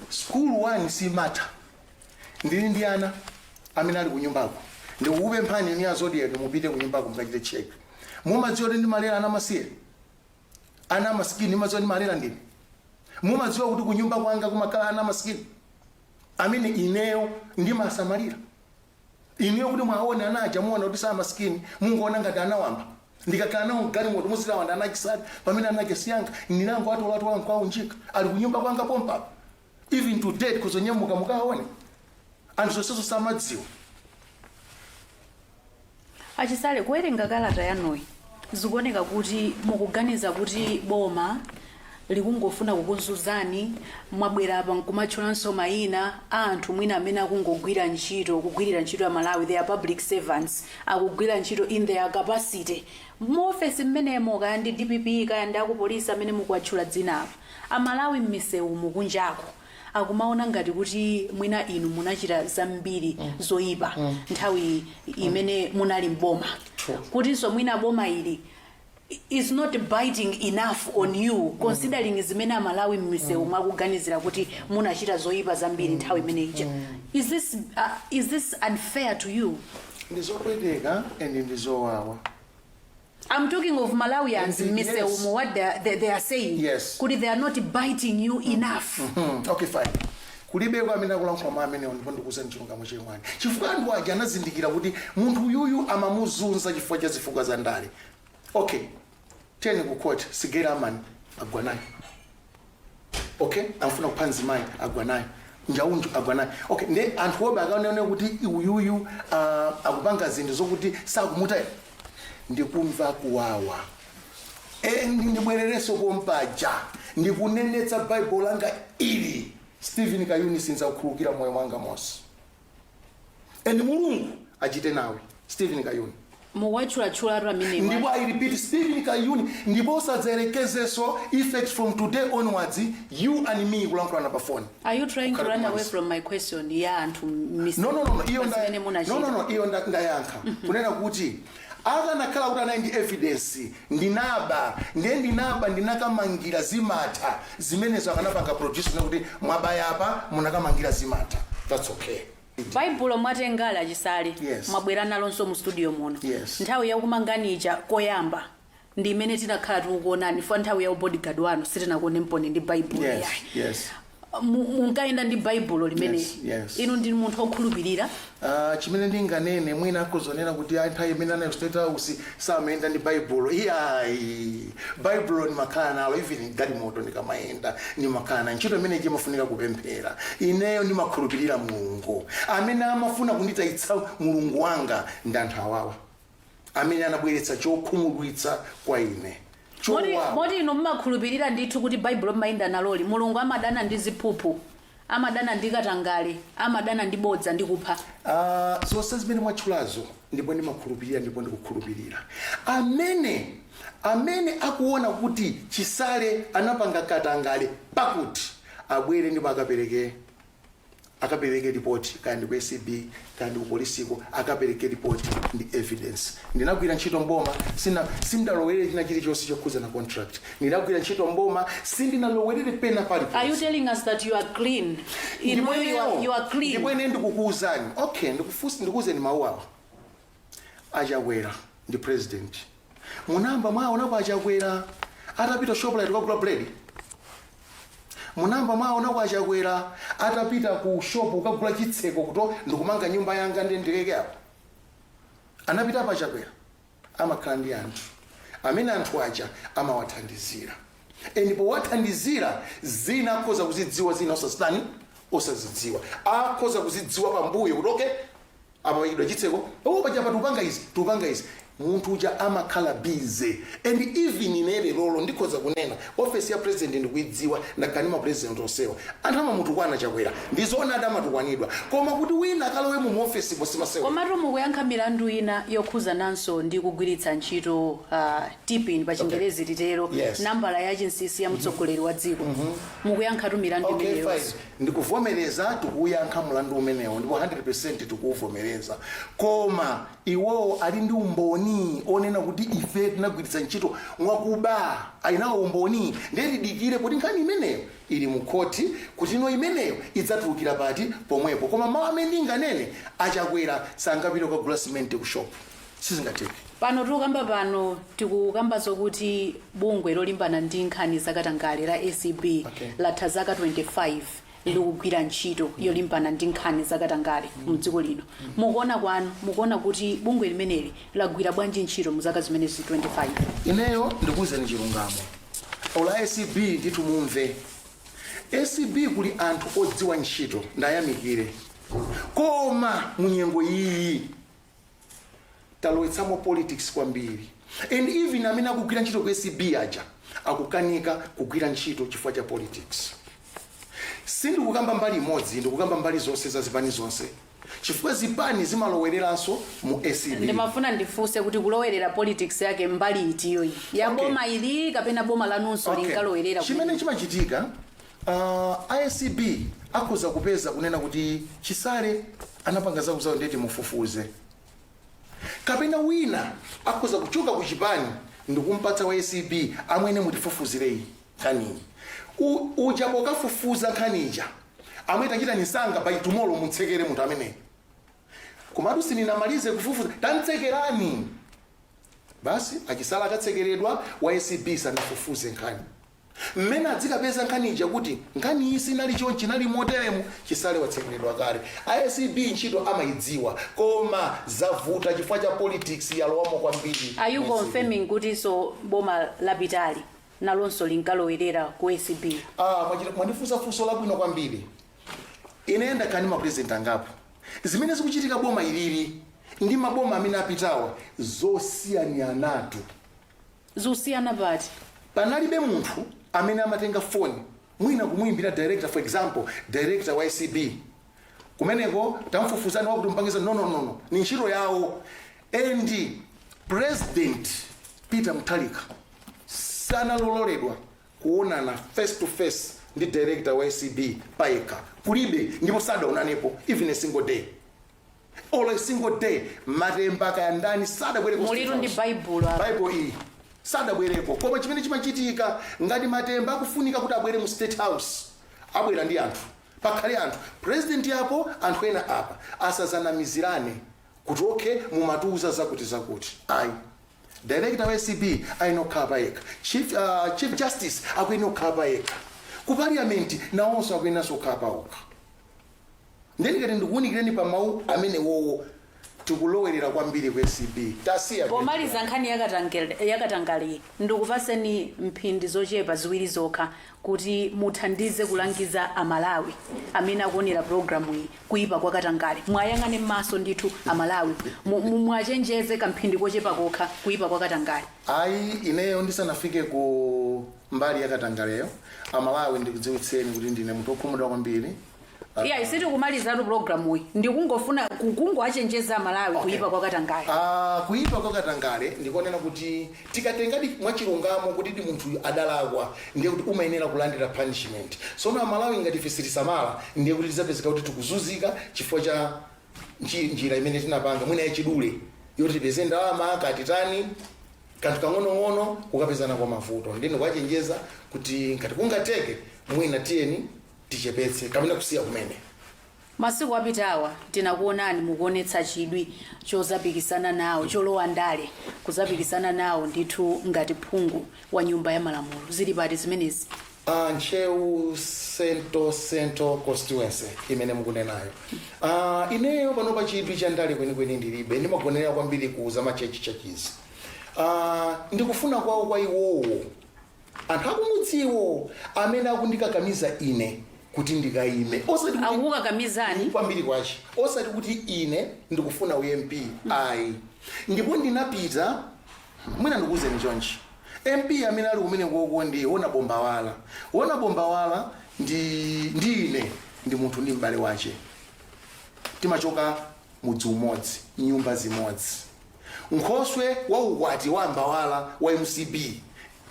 School one simatha. Ndili ndi ana amene ali kunyumbako. Ndikukupemphani ni a Zodiak, mupite kunyumbako mukachite check. Mumadziwa kuti ndimalera ana amasiye, ana amasikini? Mumadziwa ndimalera ndine? Mumadziwa kuti kunyumba kwanga kumakhala ana amasikini amene ineyo ndimasamalira? Ineyo kuti mwaone ana aja, muona kuti sa masikini, mungoona ngati anawamba. Ndikakhala nawo mgalimoto muzilawanda ana achisati, pamene ana ake siyanga. Ndinango atolatola nkwaunjika, ali kunyumba kwanga pompapa. Even to date kuzonyamuka mukaone anthu zonsezo samadziwa. Achisale, kuwerenga kalata yanuyi zikuoneka kuti mukuganiza kuti boma likungofuna kukuzunzani. Mwabwera apa nkumatchulanso mayina a anthu mwina amene akungogwira ntchito, kugwirira ntchito ya Malawi. They are public servants, akugwira ntchito in their capacity muofesi mmenemo, kaya ndi DPP, kaya ndi akupolisi amene mukuwatchula dzina apa. Amalawi m'misewu mukunjako akumaona ngati kuti mwina inu munachita zambiri zoyipa nthawi imene munali mboma, True. kutinso mwina boma ili is not biting enough on you, considering zimene Amalawi m'misewu mwakuganizira kuti munachita zoyipa zambiri nthawi imene ija. Is this unfair to you? Ndizopweteka and ndizowawa. I'm talking of Malawians m'misewu mu, what they are saying, kuti they are not biting you enough. Okay, fine. Kulibeko amene akulankhula mwa amenewo, ndipo ndikuuza chilungamo chemwani, chifukwa anthu aja anazindikira kuti munthu uyuyu amamuzunza chifukwa cha zifukwa za ndale. Okay, tiyeni ku court. Sigera amani agwa naye. Okay, amfuna kupha mzimayi, agwa naye. Njaunju agwa naye. Okay, nde anthu obe akaonene kuti uyuyu akupanga zinthu zokuti sakumutaya. Ndikumva kuwawa. Ndibwererenso pompaja, ndikunenetsa Baibulo langa ili: Stephen Kayuni sinzakukhululukira moyo mwanga monse, and Mulungu achite nawe, Stephen Kayuni. Muwatchulatchulatu amenewa. Ndipo I repeat, Stephen Kayuni, ndipo usadzayerekezenso. Effect from today onwards, you and me kulankhulana pa phone. Are you trying to Kukhala run away kumanso. from my question ya anthu No, no, no, no. Iyo zimene munachita? No, no, no, iyo ndayankha kunena kuti akanakhala kuti anali ndi evidence, ndinaba, ndiye ndinaba, ndinakamangira, zimatha zimenezo. Akanapanga produce kuti mwabayapa, munakamangira, zimatha. That's okay. Baibulo mwatengala, Achisale. Yes. Mwabwera nalonso mu studio muno. Yes. Nthawi yakumanganija koyamba ndi imene tinakhala tikukuonani fa nthawi ya bodyguard wanu sitinakuone mponi ndi Baibulo. Yayi. Munkayenda ndi Baibulo limene. Yes. Inu ndi munthu okhulupirira. Chimene ndinganene, mwina akuzonena kuti ayi, nthawi imene anali State House samayenda ndi Baibulo. Iyayi, Baibulo ndimakhala nalo even galimoto ndikamayenda, ndimakhala nayo. Ntchito imene imafunika kupemphera. Ineyo ndimakhulupirira Mulungu. Amene amafuna kunditayitsa Mulungu wanga ndi anthu awawa amene anabweretsa chokhumudwitsa kwa ine, chowawa. Moti inu mumakhulupirira ndithu kuti Baibulo mmayenda naloli, Mulungu amadana ndi ziphuphu, amadana ndi katangale, amadana ndi bodza ndi kupha? Zonse zimene mwatchulazo, ndipo ndimakhulupirira, ndipo ndikukhulupirira. Amene akuona kuti Chisale anapanga katangale, pakuti abwere ndipo akapereke ripoti, kaya ndi ku ACB, kaya ndi ku polisiko, akapereke ripoti ndi evidence. Ndinagwira ntchito mboma, sina sindalowerere china chilichonse chokhuza na contract. Ndinagwira ntchito mboma, sindinalowerere pena paliponse. Are you telling us that you are clean? Inu, you are clean? Ndipo ine ndikukuwuzani, okay, ndikuwuzeni mawu awa. Achakwera ndi president. Munamba mwaonapo Achakwera atapita Shoprite kukagula bread? Munamba mwaonapo Achakwera atapita ku shop kukagula chitseko kuto ndikumanga nyumba yanga ndi ndileke apo? Anapita apa Achakwera? Amakhala ndi anthu amene anthu aja amawathandizira, and powathandizira zina akhoza kuzidziwa, zina osazitani, osazidziwa. Akhoza kuzidziwa pambuyo kuti okay, apa pachidwa chitseko, oh, paja pa tikupanga izi, tikupanga izi. Munthu uja amakhala busy, and even ine lero ndikhoza kunena, office ya president ndikuidziwa, ndakhala ndi ma president onsewa. Anthu amamutukwana Chakwera, ndizoona ati amatukwanidwa, koma kuti wina akalowe mu office posimasewa. Komatu mukuyankha milandu ina yokhuzananso ndi kugwiritsa ntchito TPIN pa Chingerezi titero, nambala ya chinsinsi ya mtsogoleri wa dziko. Mukuyankhatu milandu imeneyonso. Fine. Ndikuvomereza, tikuyankha mlandu umenewo ndipo 100% tikuuvomereza, koma iwowo ali ndi umboni onena kuti ife tinagwiritsa ntchito mwakuba? Ayinawo umboni? Ndiye tidikire kuti nkhani imeneyo ili mu khoti, kuti ino imeneyo idzatulukira pati pomwepo. Koma mawu amene ndinganene, aChakwera sangapite kukagula simenti ku shop, sizingatheke. Pano tikukamba pano, tikukamba zokuti bungwe lolimbana ndi nkhani zakatangale la ACB latha zaka 25 likugwira ntchito yolimbana ndi nkhani zakatangale mdziko lino. Mukuona kwanu, mukuona kuti bungwe limeneli lagwira bwanji ntchito mu zaka zimenezi 25? Ineyo ndikuwuzeni chilungamo, ola ACB ndithu mumve, ACB kuli anthu odziwa ntchito, ndayamikire, koma munyengo iyi talowetsamo politics kwambiri, and even amene akugwira ntchito ku ACB aja akukanika kugwira ntchito chifukwa cha politics. Sindikukamba mbali imodzi, ndikukamba mbali zonse za zipani zonse, chifukwa zipani zimalowereranso mu ACB. Ndimafuna ndifunse kuti kulowerera politics yake mbali itiyo iyi ya boma ili kapena boma lanunso linkalowerera? Chimene chimachitika, ACB akhoza kupeza kunena kuti Chisale anapanga zakuzawo, ndeti mufufuze, kapena wina akhoza kuchoka ku chipani ndikumpatsa wa ACB, "Amwene, mutifufuzireyi nkhaniyi." Uja pokafufuza nkhaniija, amwe tachita nisanga, by tomorrow mutsekere munthu ameneyo. Komatu sininamalize kufufuza, tamtsekerani basi. AChisale akatsekeredwa, wa ACB sanafufuze nkhani. Mmene adzikapeza nkhani ija kuti nkhani iyi sinali chonchi, inali moteremu, Chisale watsekeredwa kale. ACB ntchito amayidziwa, koma zavuta chifukwa cha politics yalowamo kwambiri. Are you confirming kuti so boma lapitali nalonso linkalowerera ku ACB? Ah, mwandifunsa funso labwino kwambiri. Ine ndakhala ndi mapresident angapo. Zimene zikuchitika boma ilili ndi maboma amene apitawa zosiyananatu. Zikusiyana pati? Panalibe munthu amene amatenga foni mwina kumuyimbira director, for example director wa ACB kumeneko, "Tamfufuzani wakuti, mpangiza." No, no, no, no, ni ntchito yawo. And President Peter Mutharika sanalololedwa kuonana face to face ndi director wa ACB payekha, kulibe, ndipo sadaonanepo even a single day or a single day. Matemba kayandani sadabwere ku Mulitu ndi State House. Baibulo apa. Bible iyi, sadabwereko. Koma chimene chimachitika, ngati Matemba akufunika kuti abwere mu State House, abwera ndi anthu, pakhale anthu, president apo, anthu ena apa. Asazanamizirane kuti okay, mumatiuza zakuti zakuti, ayi. Director wa ACB ayina kukhala payekha, chief justice akuyenera kukhala payekha, ku parliament nawonso akuyeneranso kukhala pawokha. Ndeni ngati ndikuwunikireni pa mawu amene wowo, tikulowerera kwambiri ku ACB, tasiya. Pomaliza nkhani yakatangale, ndikupaseni mphindi zochepa ziwiri zokha kuti muthandize kulangiza Amalawi amene akuonera programu iyi kuyipa kwa katangale. Mwayang'ane m'maso ndithu Amalawi, mwachenjeze kamphindi kochepa kokha kuyipa kwa katangale. Ayi, ineyo ndisanafike ku mbali yakatangaleyo, Amalawi ndikudziwitseni kuti ndine munthu wokhumudwa kwambiri. Iya, isitikumalizatu programu iyi, ndikungofuna kungoachenjeza Amalawi kuyipa kwa katangale. Ah, kuyipa kwa katangale ndikonena kuti tikatengadi mwachilungamo kuti di munthu adalakwa, ndiye kuti umayenera kulandira punishment. Sono Amalawi, ngati ife sitisamala, ndiye kuti tidzapezeka kuti tikuzunzika chifukwa cha njira imene tinapanga mwina yachidule yoti tipeze ndalama, katitani kanthu kang'onong'ono, kukapezana kwa mavuto. Ndine kuwachenjeza kuti ngati kungateke, mwina tiyeni tichepetse kapena kusiya kumene. Masiku apitawa tinakuonani mukuonetsa chidwi chozapikisana nawo, cholowa ndale, kuzapikisana nawo ndithu ngati phungu wa Nyumba ya Malamulo. Zili pati zimenezi? Ntcheu Central constituency imene mukunenayo, ineyo panopa chidwi cha ndale kwenikweni ndilibe. Ndimagonera kwambiri ku za ma church churches. Ndikufuna kwawo kwa iwowo anthu akumudziwo amene akundikakamiza ine. Kuti ndikayime, osati kuti Akukukakamizani? Kwambiri kwachi, osati kuti ine ndikufuna uMP, ayi. Ndipo ndinapita, mwina ndikuwuzeni chonchi, MP amene ali kumene koko ndi Wona Bombawala. Wona Bombawala ndi ine ndi munthu, ndi m'bale wache, timachoka mudzi umodzi, nyumba zimodzi. Nkhoswe wa ukwati wa Mbawala wa MCP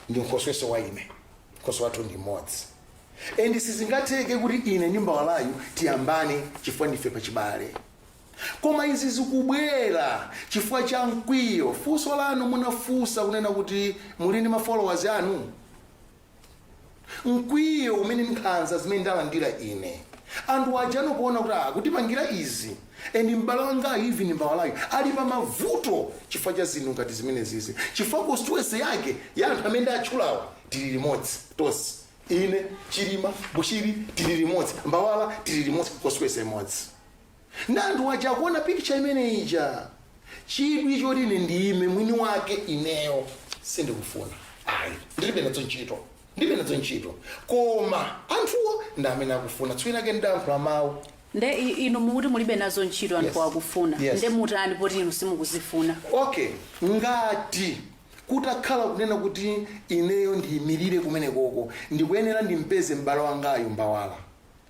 ndi nkhosweso wa ine, nkhoswe wathu ndi mmodzi. And sizingatheke kuti ine ndi Mbawalayu tiyambane chifukwa ndife pachibale. Koma izi zikubwera chifukwa cha mkwiyo. Funso lanu munafunsa kunena kuti muli ndi ma followers anu. Mkwiyo umene, nkhanza zimene ndalandira ine, anthu aja anokuona kuti akutipangira izi, and m'bale wangayo, even Mbawalayo, ali pa mavuto chifukwa cha zinthu ngati zimene zizi, chifukwa constituency yake ya anthu amene ndatchulawa tili limodzi tonse. Ine, Chilima, Bushiri tili limodzi, Mbawala tili limodzi, constituency imodzi. Na anthu aja akuona picture imene ija, chidwi choti ine ndiyime mwini wake, ineyo sindikufuna, ayi, ndilibe nazo ntchito, ndilibe nazo ntchito. Koma anthuwo ndi amene akufuna. Tsiku lake ndidayankhula mawu. Nde inu mukuti mulibe nazo ntchito, anthu Yes. akufuna. Yes. Nde mutani poti inu simukuzifuna? Okay, ngati kutakhala kunena kuti ineyo ndiyimirire kumene koko, ndikuyenera ndimpeze m'bale wangayo Mbawala,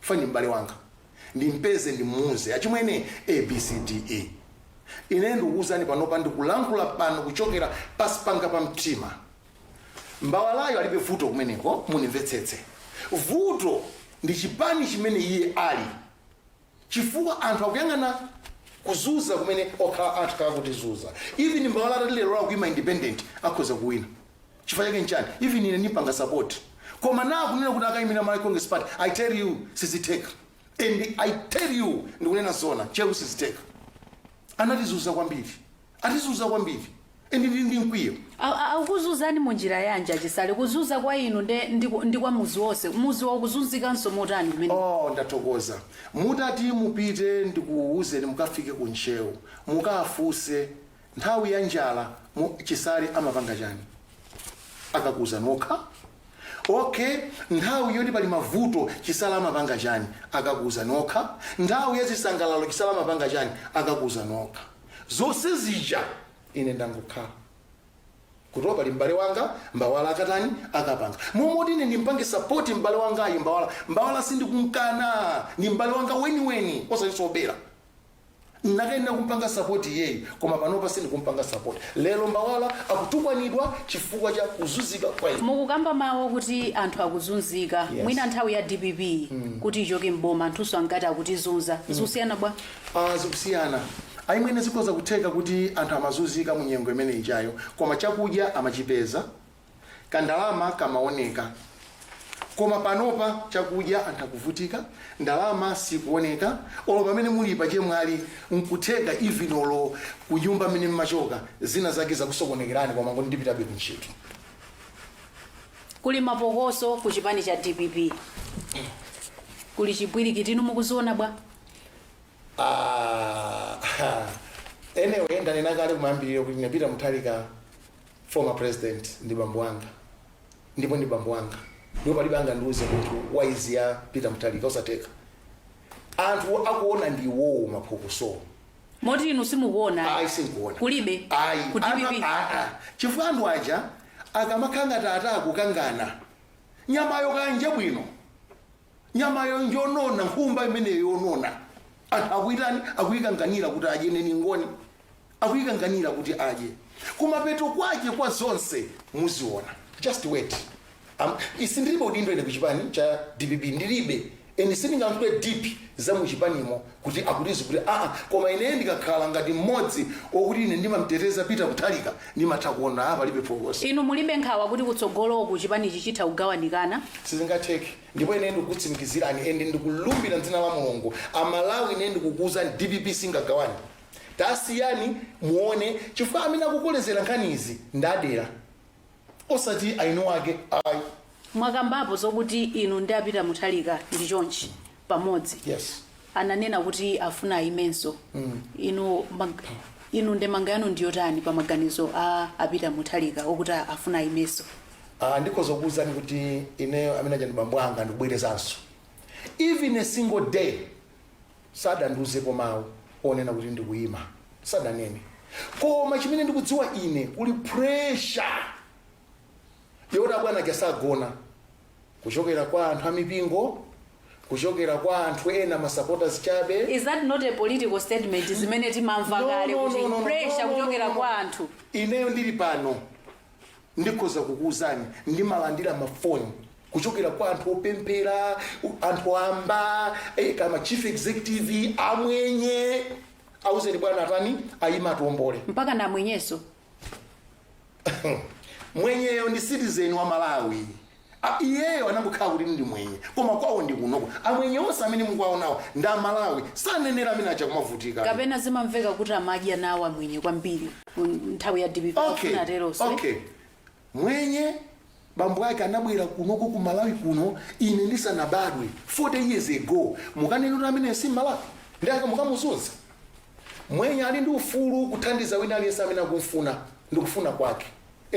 fa ndi m'bale wanga, ndimpeze, ndimuuze, "Achimwene, ABCDE." Ine ndikuwuzani panopa, ndikulankhula pano kuchokera pasi panga pa mtima, Mbawalayo alibe vuto kumeneko, munimvetsetse. Vuto ndi chipani chimene iye ali, chifukwa anthu akuyang'ana kuzuza kumene okhala anthu kaka kutizuza. Even Mbawala atati lero akuyima independent, akhoza kuwina. Chifukwa chake nchani? Even ine ndipanga support, koma na kunena kuti akayimira Malawi Congress Party, I tell you, sizitheka. And I tell you, ndikunena zona cheru, sizitheka. Anatizuza kwambiri, atizuza kwambiri, and ndi mkwiyo. Akuzuzani munjira yanji, aChisale? Kuzuza kwa inu nde ndi kwa muzi wonse, muzi wakuzunzikanso motani kumene? Oh, ndathokoza. Mutati mupite, ndikuwuzeni, mukafike ku Ntcheu, mukafunse nthawi ya njala Chisale amapanga chani, akakuza nokha. Okay, nthawi yoti pali mavuto Chisale amapanga chani, akakuza nokha. Nthawi ya zisangalalo Chisale amapanga chani, akakuza nokha. Zonse zija ine ndangokhala kuti pali m'bale wanga Mbawala, akatani, akapanga momoti ine ndimpange support m'bale wangayi Mbawala. Mbawala sindikunkana, ndi m'bale wanga weniweni, osati nakayenera kumpanga support iyeyi, koma panopa sindikumpanga support. Lero Mbawala akutukwanidwa chifukwa cha kuzunzika kwa ine. Mukukamba mawu kuti anthu akuzunzika. Yes. Mwina nthawi ya DPP kuti ichoke mboma, anthunso ankati akutizunza. Zikusiyana bwa? Ah, zikusiyana ayimwene. Zikhoza kutheka kuti anthu amazunzika mu nyengo imene ijayo, koma chakudya amachipeza, kandalama kamaoneka. Koma panopa chakudya anthu akuvutika, ndalama sikuoneka. Olo pamene muli pachemwali, nkutheka even olo kunyumba mmene mmachoka zina zake zakusokonekerani, koma ngoti ndipitabe kuntchito. Kuli mapokoso ku chipani cha DPP, kuli chipwirikiti, inu mukuziona bwa? Ah, anyway, ndanena kale kumayambiriro kuti Peter Mutharika, former president, ndi bambo anga, ndipo ndi bambo anga, ndipo palibe angandiuze munthu waizi ya Peter Mutharika, osateka. Anthu akuona ndi iwowo maphokoso. Moti inu simukuona? Ayi, sinkuona. Kulibe? Ayi. Ku DPP? Chifukwa anthu aja akamakhala ngati atakukangana, nyamayo kanje bwino, nyamayo njonona, nkhumba imeneyo yonona, anthu akuitani, akuyikanganira kuti adye. Neni ngoni akuyikanganira kuti adye. Kumapeto kwake kwa zonse muziona, just wait. Isi ndilibe udindo ine kuchipani cha DPP, ndilibe, and sindingayankhule deep za muchipanimo kuti akutizi kuti aa. Koma ine ndikakhala ngati mmodzi wokuti ine ndimamteteza Peter Mutharika, ndimatha kuona palibe phokoso. Inu mulibe nkhawa kuti kutsogoloku chipanichi chitha kugawanikana? Sizingatheke. Ndipo ine ndikukutsimikizirani and ndikulumbira mdzina la Mulungu, Amalawi, ine ndikukuwuzani, DPP singagawane. Tasiyani muone, chifukwa amene akukolezera nkhani izi ndadera, osati aino ake, ayi. Mwakambapo zokuti inu ndi a Peter Mutharika ndi chonchi pamodzi. Yes. Ananena kuti afuna ayimenso. Inu inu ndemanga yanu ndiyotani pa maganizo a a Peter Mutharika okuti afuna ayimenso? Ndikhoza kukuwuzani kuti ineyo, amene aja ndi bambo anga, ndikubwerezanso. Even a single day sadandiuzepo mawu onena kuti ndikuyima, sadanene. Koma chimene ndikudziwa ine, kuli pressure yoti abwana asagona, kuchokera kwa anthu amipingo, kuchokera kwa anthu ena, ma supporters chabe. Is that not a political statement zimene timamva No, kale no, kuti no, no, no, pressure no, no, kuchokera no, no. kwa anthu? Ineyo ndili pano, ndikhoza kukuwuzani, ndimalandira mafoni kuchokera kwa anthu opemphera, anthu amba, kama chief executive amwenye, auzeni bwana atani, ayima atiwombole. Mpaka na mwenyeso? Mwenyeyo ndi citizen wa Malawi. Iyeyo anangokhala kuti ndi mwenye, koma kwawo ndi kunoko. Amwenye onse amene mukuwaonawo ndi Amalawi, sanenera amene acha kumavutika. Kapena zimamveka kuti amadya nawo amwenye kwambiri nthawi ya DPP? Ateronso? Okay, mwenye bambo ake anabwera kunoko ku Malawi kuno ine ndisanabadwe, 40 years ago. Mukanena kuti amene si Malawi ndi aka mukamuzunza. Mwenye ali ndi ufulu kuthandiza wina aliyense amene akumfuna, ndikufuna kwake,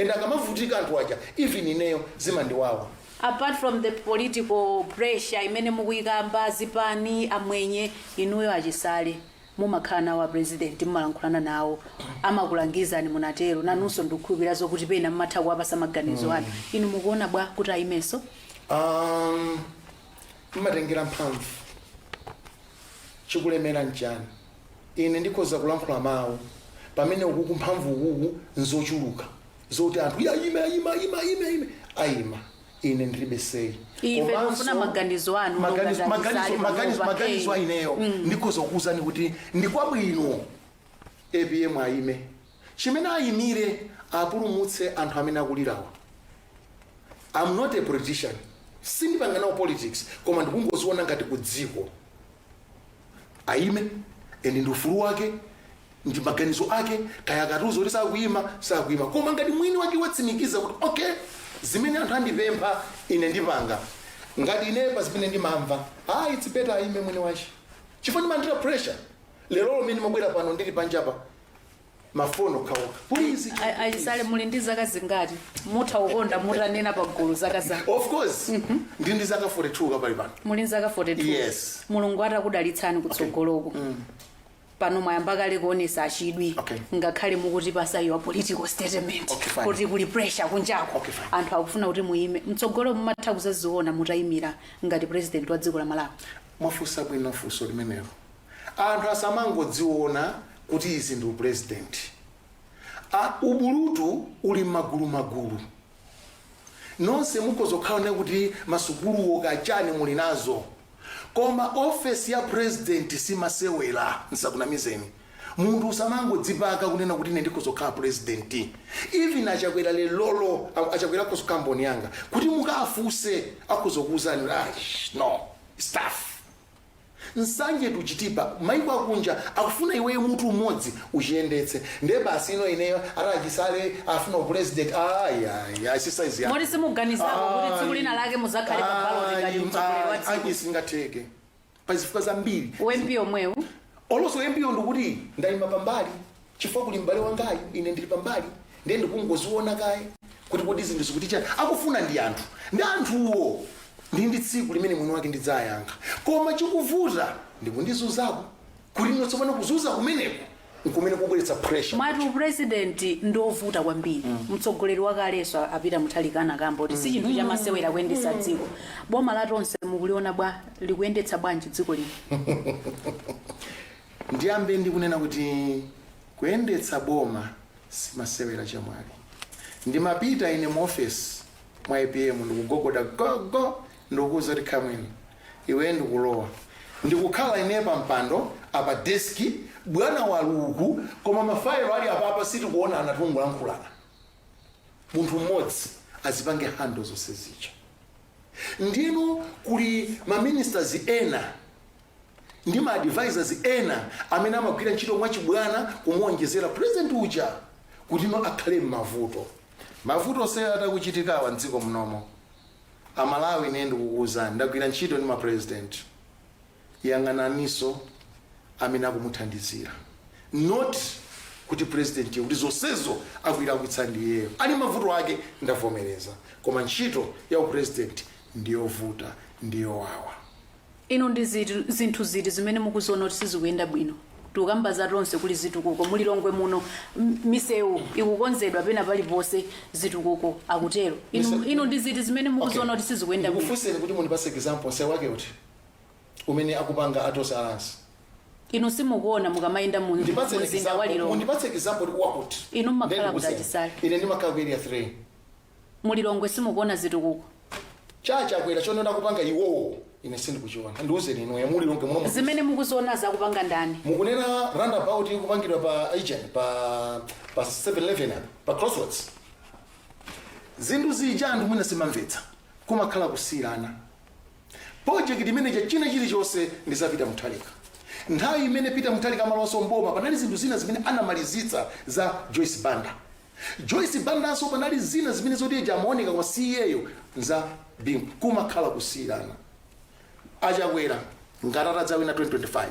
and akamavutika anthu aja, even ineyo zimandiwawa. Apart from the political pressure imene mukuyikamba, zipani, amwenye, inuyo achisale mumakhala nawo a president, mumalankhulana nawo, amakulangizani, munatero nanunso ndikukhulupirira zokuti pena mmatha kuwapasa maganizo anu. Inu mukuona bwa kuti ayimenso? Mmatengera mphamvu, chikulemera nchani? Ine ndikhoza kulankhula mawu pamene ukuku mphamvu ukuku nzochuluka zoti anthu ya ayime, ayime, ayime, ayime, ayime, ayima. Ine ndilibe say. Ife Komanso- tikufuna maganizo anu. Maganizo Panopa. aineyo, ndikhoza kukuwuzani kuti ndikwabwino APM ayime. Chimene ayimire, apulumutse anthu amene akulirawa. I'm not a politician, sindipanga nawo politics, koma ndikungoziona ngati ku dziko ayime, and ndi ufulu wake, ndi maganizo ake. Kaya akatiuza kuti sakuyima, sakuyima, koma ngati mwini wake watsimikiza kuti okay, zimene anthu andipempha ine ndipanga, ngati ine pa zimene ndimamva, ah, it's better ayime mwini wache, chifukwa ndimandira pressure. Lero lomene ndimabwera pano, ndili panjapa, mafoni okhaokha, please. Achisale, muli ndi zaka zingati? Mutha kukonda mutanena pagulu zaka za Of course, ndi zaka 42 kapali pano. Muli ndi zaka 42? Yes. Mulungu atakudalitsani kutsogoloko, pano mwayamba kale kuonesa achidwi, ngakhale mukuti pasa your political statement Okay, fine. kuti kuli pressure kunjako, Okay, fine. anthu akufuna kuti muyime mtsogolo, mumatha kuzaziona mutayimira ngati president wa dziko la Malawi? Mwafunsa bwino funso limenelo. Anthu asamangodziona kuti izi ndi upresident. Ubulutu uli magulu magulu. Nonse mukozokhala kuti masukuluwo kachani muli nazo, koma ofesi ya president simasewera. Nsakunamizeni, munthu usamangodzipaka kunena kuti ine ndikozokhala president. Even Achakwera lelolo, Achakwera akozokhala mboni yanga kuti mukaafuse, akhozokuwuzani, ah, no staff nsanje tuchitipa. Maiko akunja akufuna iweyo mutu umodzi uchiyendetse, ndiye basi ino ineyo atachisale afuna upresident, ayi, si size yake. Moti simuganizako kuti tsiku lina lake muzakhale pa ballot ngati mtsogoleri wa dziko? Singatheke pazifukwa zambiri. U MP omwewu? Olonso MP ndikuti ndayima pambali chifukwa kuli m'bale wangayo, ine ndili pambali, ndiye ndikungoziona kaye kuti kodi zinthu zikuti chani. Akufuna ndi anthu, ndi anthuwo ndi tsiku limene mwini wake ndidzayankha. Koma chikuvuta ndikundizuzako kuti ino tsopano kuzuza kumeneko nkumene kubweretsa pressure. Mwati upresident ndovuta kwambiri. Mtsogoleri wakalenso apita Mutharika kamba kuti si chinthu chamasewera kuyendetsa dziko. Boma latonse mukuliona bwa, likuyendetsa bwanji dziko lino? Ndiyambe ndikunena kuti kuyendetsa boma simasewera, chamwali. Ndimapita ine mu office mwa APM, ndikugogoda gogo, ndikukuza kuti khamwini iwe, ndikulowa, ndikukhala ine pa mpando apa, desk bwana waluku, koma mafailo ali apapa, sitikuonana, tungolankhulana. Munthu mmodzi azipange handle zonse zija. Ndinu kuli ma ministers ena ndi ma advisors ena amene amagwira ntchito mwachibwana kumuonjezera president uja kuti no akhale m'mavuto. Mavuto onse atakuchitikawa mdziko munomo, Amalawi, ine ndikukuwuzani, ndagwira ntchito ndi ma president, yang'ananiso amene akumuthandizira, not kuti president kuti zonsezo akuilakwitsa ndiyeyo. Ali mavuto ake, ndavomereza, koma ntchito ya upresident ndiyovuta, ndiyowawa. Inu ndi zinthu ziti zimene mukuziona kuti sizikuyenda bwino? Tikukamba za tonse, kuli zitukuko mulilongwe muno, misewu ikukonzedwa pena paliponse, zitukuko akutero. Inu, inu ndi ziti zimene mukuziona kuti sizikuyenda bwino? Ndikufunseni kuti mundipase example, msewu wake uti umene akupanga a Tonse Alliance? Inu simukuona mukamayenda mu Ndipatseni mzinda wa example, Lilongwe? mundipatse example kuti wakuti. Inu mmakhala Then kuti ndikuuzeni. achisale? Ine ndimakhala ku Area 3. Mulilongwe simukuona zitukuko? Chachakwera chonena kupanga iwowo, ine sindikuchiona. Ndiuzeni inuyo, mulilongwe muno Zimene mukuziona zakupanga ndani? Mukunena roundabout ikupangidwa pa agent pa 711 apa pa Crossroads. Zinthu zija anthu mwina simamvetsa, kumakhala kusiyana. Project imeneja, china chilichonse ndi za Peter Mutharika. Nthawi imene Peter Mutharika amalonso mboma, panali zinthu zina zimene anamalizitsa za Joyce Banda. Joyce Bandanso panali zina zimene zoti ija amaoneka kwa CAyo za Bingu. Kumakhala kusiyana. Achakwera ngati atadzawina 2025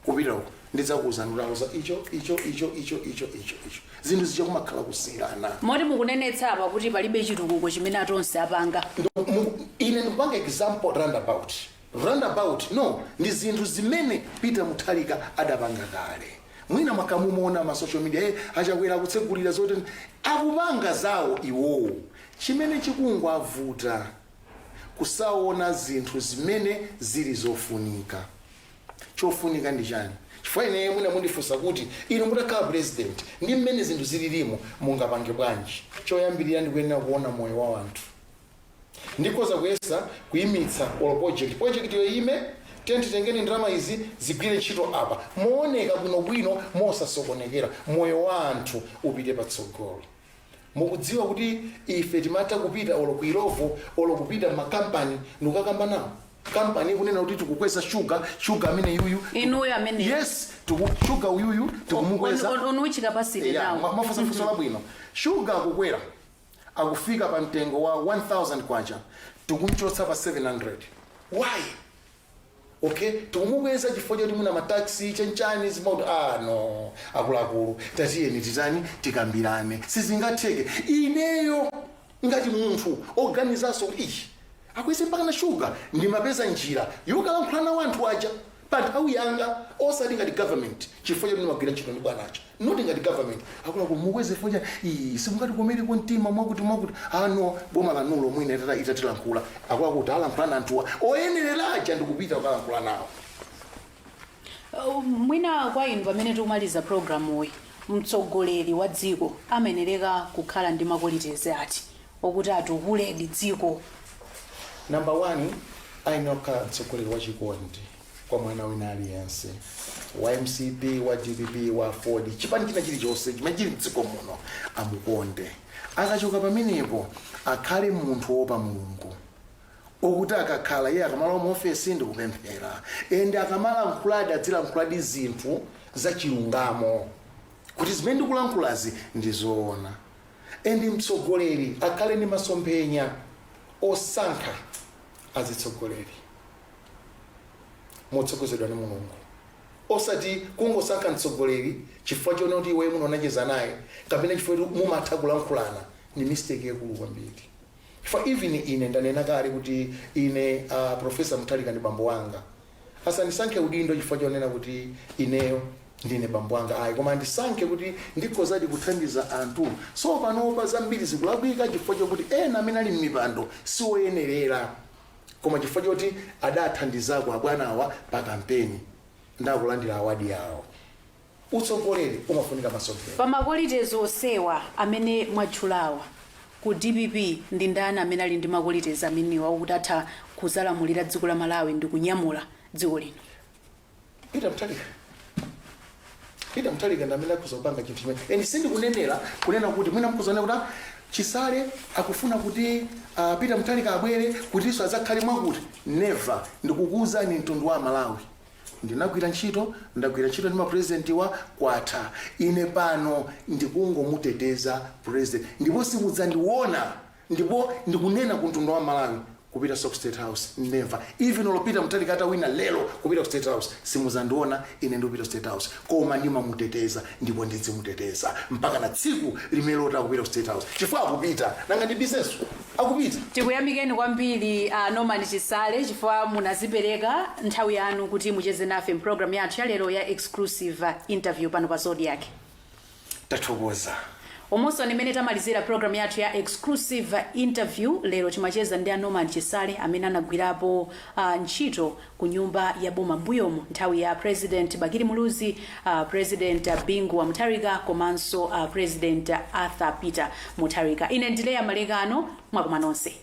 kupita uko, ndidzakuwuzani kuti za icho, icho, icho, icho, icho, icho, icho. Zinthu zija kumakhala kusiyana. Moti mukunenetsa apa kuti palibe chitukuko chimene atonse apanga? Ine ndikupanga example roundabout. Roundabout no, ndi zinthu zimene Peter Mutharika adapanga kale. Mwina mwakamuona ma social media, achakwera akutsegulira zoti akupanga zawo iwowo. Chimene chikungwavuta kusaona zinthu zimene zili zofunika. Chofunika ndi chani? Chifukwa ine mwina mundifunsa kuti inu mutakhala president, ndi mmene zinthu zililimo, mungapange bwanji? Choyambirira, ndikuyenera kuona moyo wa anthu. Ndikhoza kuyesa kuyimitsa olo project yoyime, titengeni ndalama izi zigwire ntchito apa mooneka bwinobwino, mosasokonekera, moyo wa anthu upite patsogolo. Mukudziwa kuti ife timatha kupita olo ku Illovo, olo kupita makampani, ndikukakamba nawo kampani ikunena kuti tikukweza shuga, shuga amene yuyu. Inuyo amene? Yes, shuga uyuyu tikumukweza. On which capacity? Yeah, Now. Mwafunsa labwino. Shuga akukwera, akufika pa mtengo wa 1000 kwacha, tikumchotsa pa 700. Why? Okay, tikumukweza chifukwa choti muna mataxi chanchani zimauti. Ah, no, akuluakulu, tatiyeni titani, tikambirane. Sizingatheke ineyo ngati munthu oganizanso kuti ichi akweze mpaka na shuga. Ndimapeza njira yokalankhula nawo anthu aja pa nthawi yanga, osati ngati government, chifukwa choti ndimagwira ntchito ndi bwanacho, not ngati government. Akuluakulu, mukweze foja iyi, simungatikomereko mtima mwakuti mwakuti ano boma lanulo mwina itatilankhula. Akuluakulu, talankhula na anthuwa oyenerera aja, ndikupita kukalankhula nawo. Mwina kwa inu, pamene tikumaliza programuyi, mtsogoleri wa dziko amayenereka kukhala ndi maqualities ati okuti atukuledi dziko? Number one, ayenera kukhala mtsogoleri wa chikondi kwa mwana wina aliyense, wa MCP, wa DPP, wa Ford, chipani china chilichonse chimene chili mdziko muno, amukonde. Akachoka pamenepo, akhale munthu wopa Mulungu, okuti akakhala iye, akamala mu ofesi, ndikupemphera, ende akamalankhuladi adzilankhuladi zinthu zachilungamo, kuti zimene ndikulankhulazi ndi zoona. Ende mtsogoleri akhale ndi masomphenya osankha azitsogoleri motsogozedwa ndi Mulungu, osati kungosankha mtsogoleri chifukwa chona kuti iwe munonacheza naye kapena chifukwa choti mumatha kulankhulana. Ni mistake yakulu kwambiri, chifukwa even ine ndanena kale kuti ine Professor Mutharika ndi bambo wanga. Asandisankhe udindo chifukwa chonena kuti ineyo ndine bambo anga, ayi, koma andisankhe kuti ndikhozadi kuthandiza anthu. So panopa zambiri zikulakwika chifukwa chokuti ena amene ali m'mipando siwoyenerera, koma chifukwa choti adathandizako abwanawa pa kampeni, ndakulandira award yawo. Utsogoleri umafunika masomphenya. Pa maqualities onsewa amene mwatchulawa, ku DPP ndi ndani amene ali ndi maqualities amenewa okuti atha kuzalamulira dziko la Malawi ndi kunyamula dziko lino? Peter Mutharika. Peter Mutharika ndi amene akhoza kupanga chinthu chimene, and sindikunenera kunena kuti mwina mukuzonena kuti Chisale akufuna kuti Peter Mutharika abwere kutinso adzakhale mwakuti. Never. Ndikukuwuzani, mtundu wa Malawi, ndinagwira ntchito, ndagwira ntchito ndi mapresident wa kwatha. Ine pano ndikungomuteteza president, ndipo simudzandiona, ndipo ndikunena ku mtundu wa Malawi, kupita ku State House, never. Even olo Peter Mutharika atawina lero, kupita ku State House, simudzandiona ine ndikupita ku State House. Koma ndimamuteteza, ndipo ndidzimuteteza mpaka na tsiku limene lota kupita ku State House, chifukwa akupita nanga ndi business. Akupita. Tikuyamikeni kwambiri, Norman Chisale, chifukwa munazipereka nthawi yanu kuti mucheze nafe mpulogalamu yathu ya lero ya Exclusive Interview pano pa Zodiak. Tathokoza. Umonso nimene tamalizira program yathu ya Exclusive Interview. Lero timacheza ndi a Norman Chisale amene anagwirapo ntchito ku nyumba ya boma mbuyomu nthawi ya President Bakili Muluzi, President Bingu wa Mutharika komanso President Arthur Peter Mutharika. Ine ndileya Malekano, mwakoma nonse.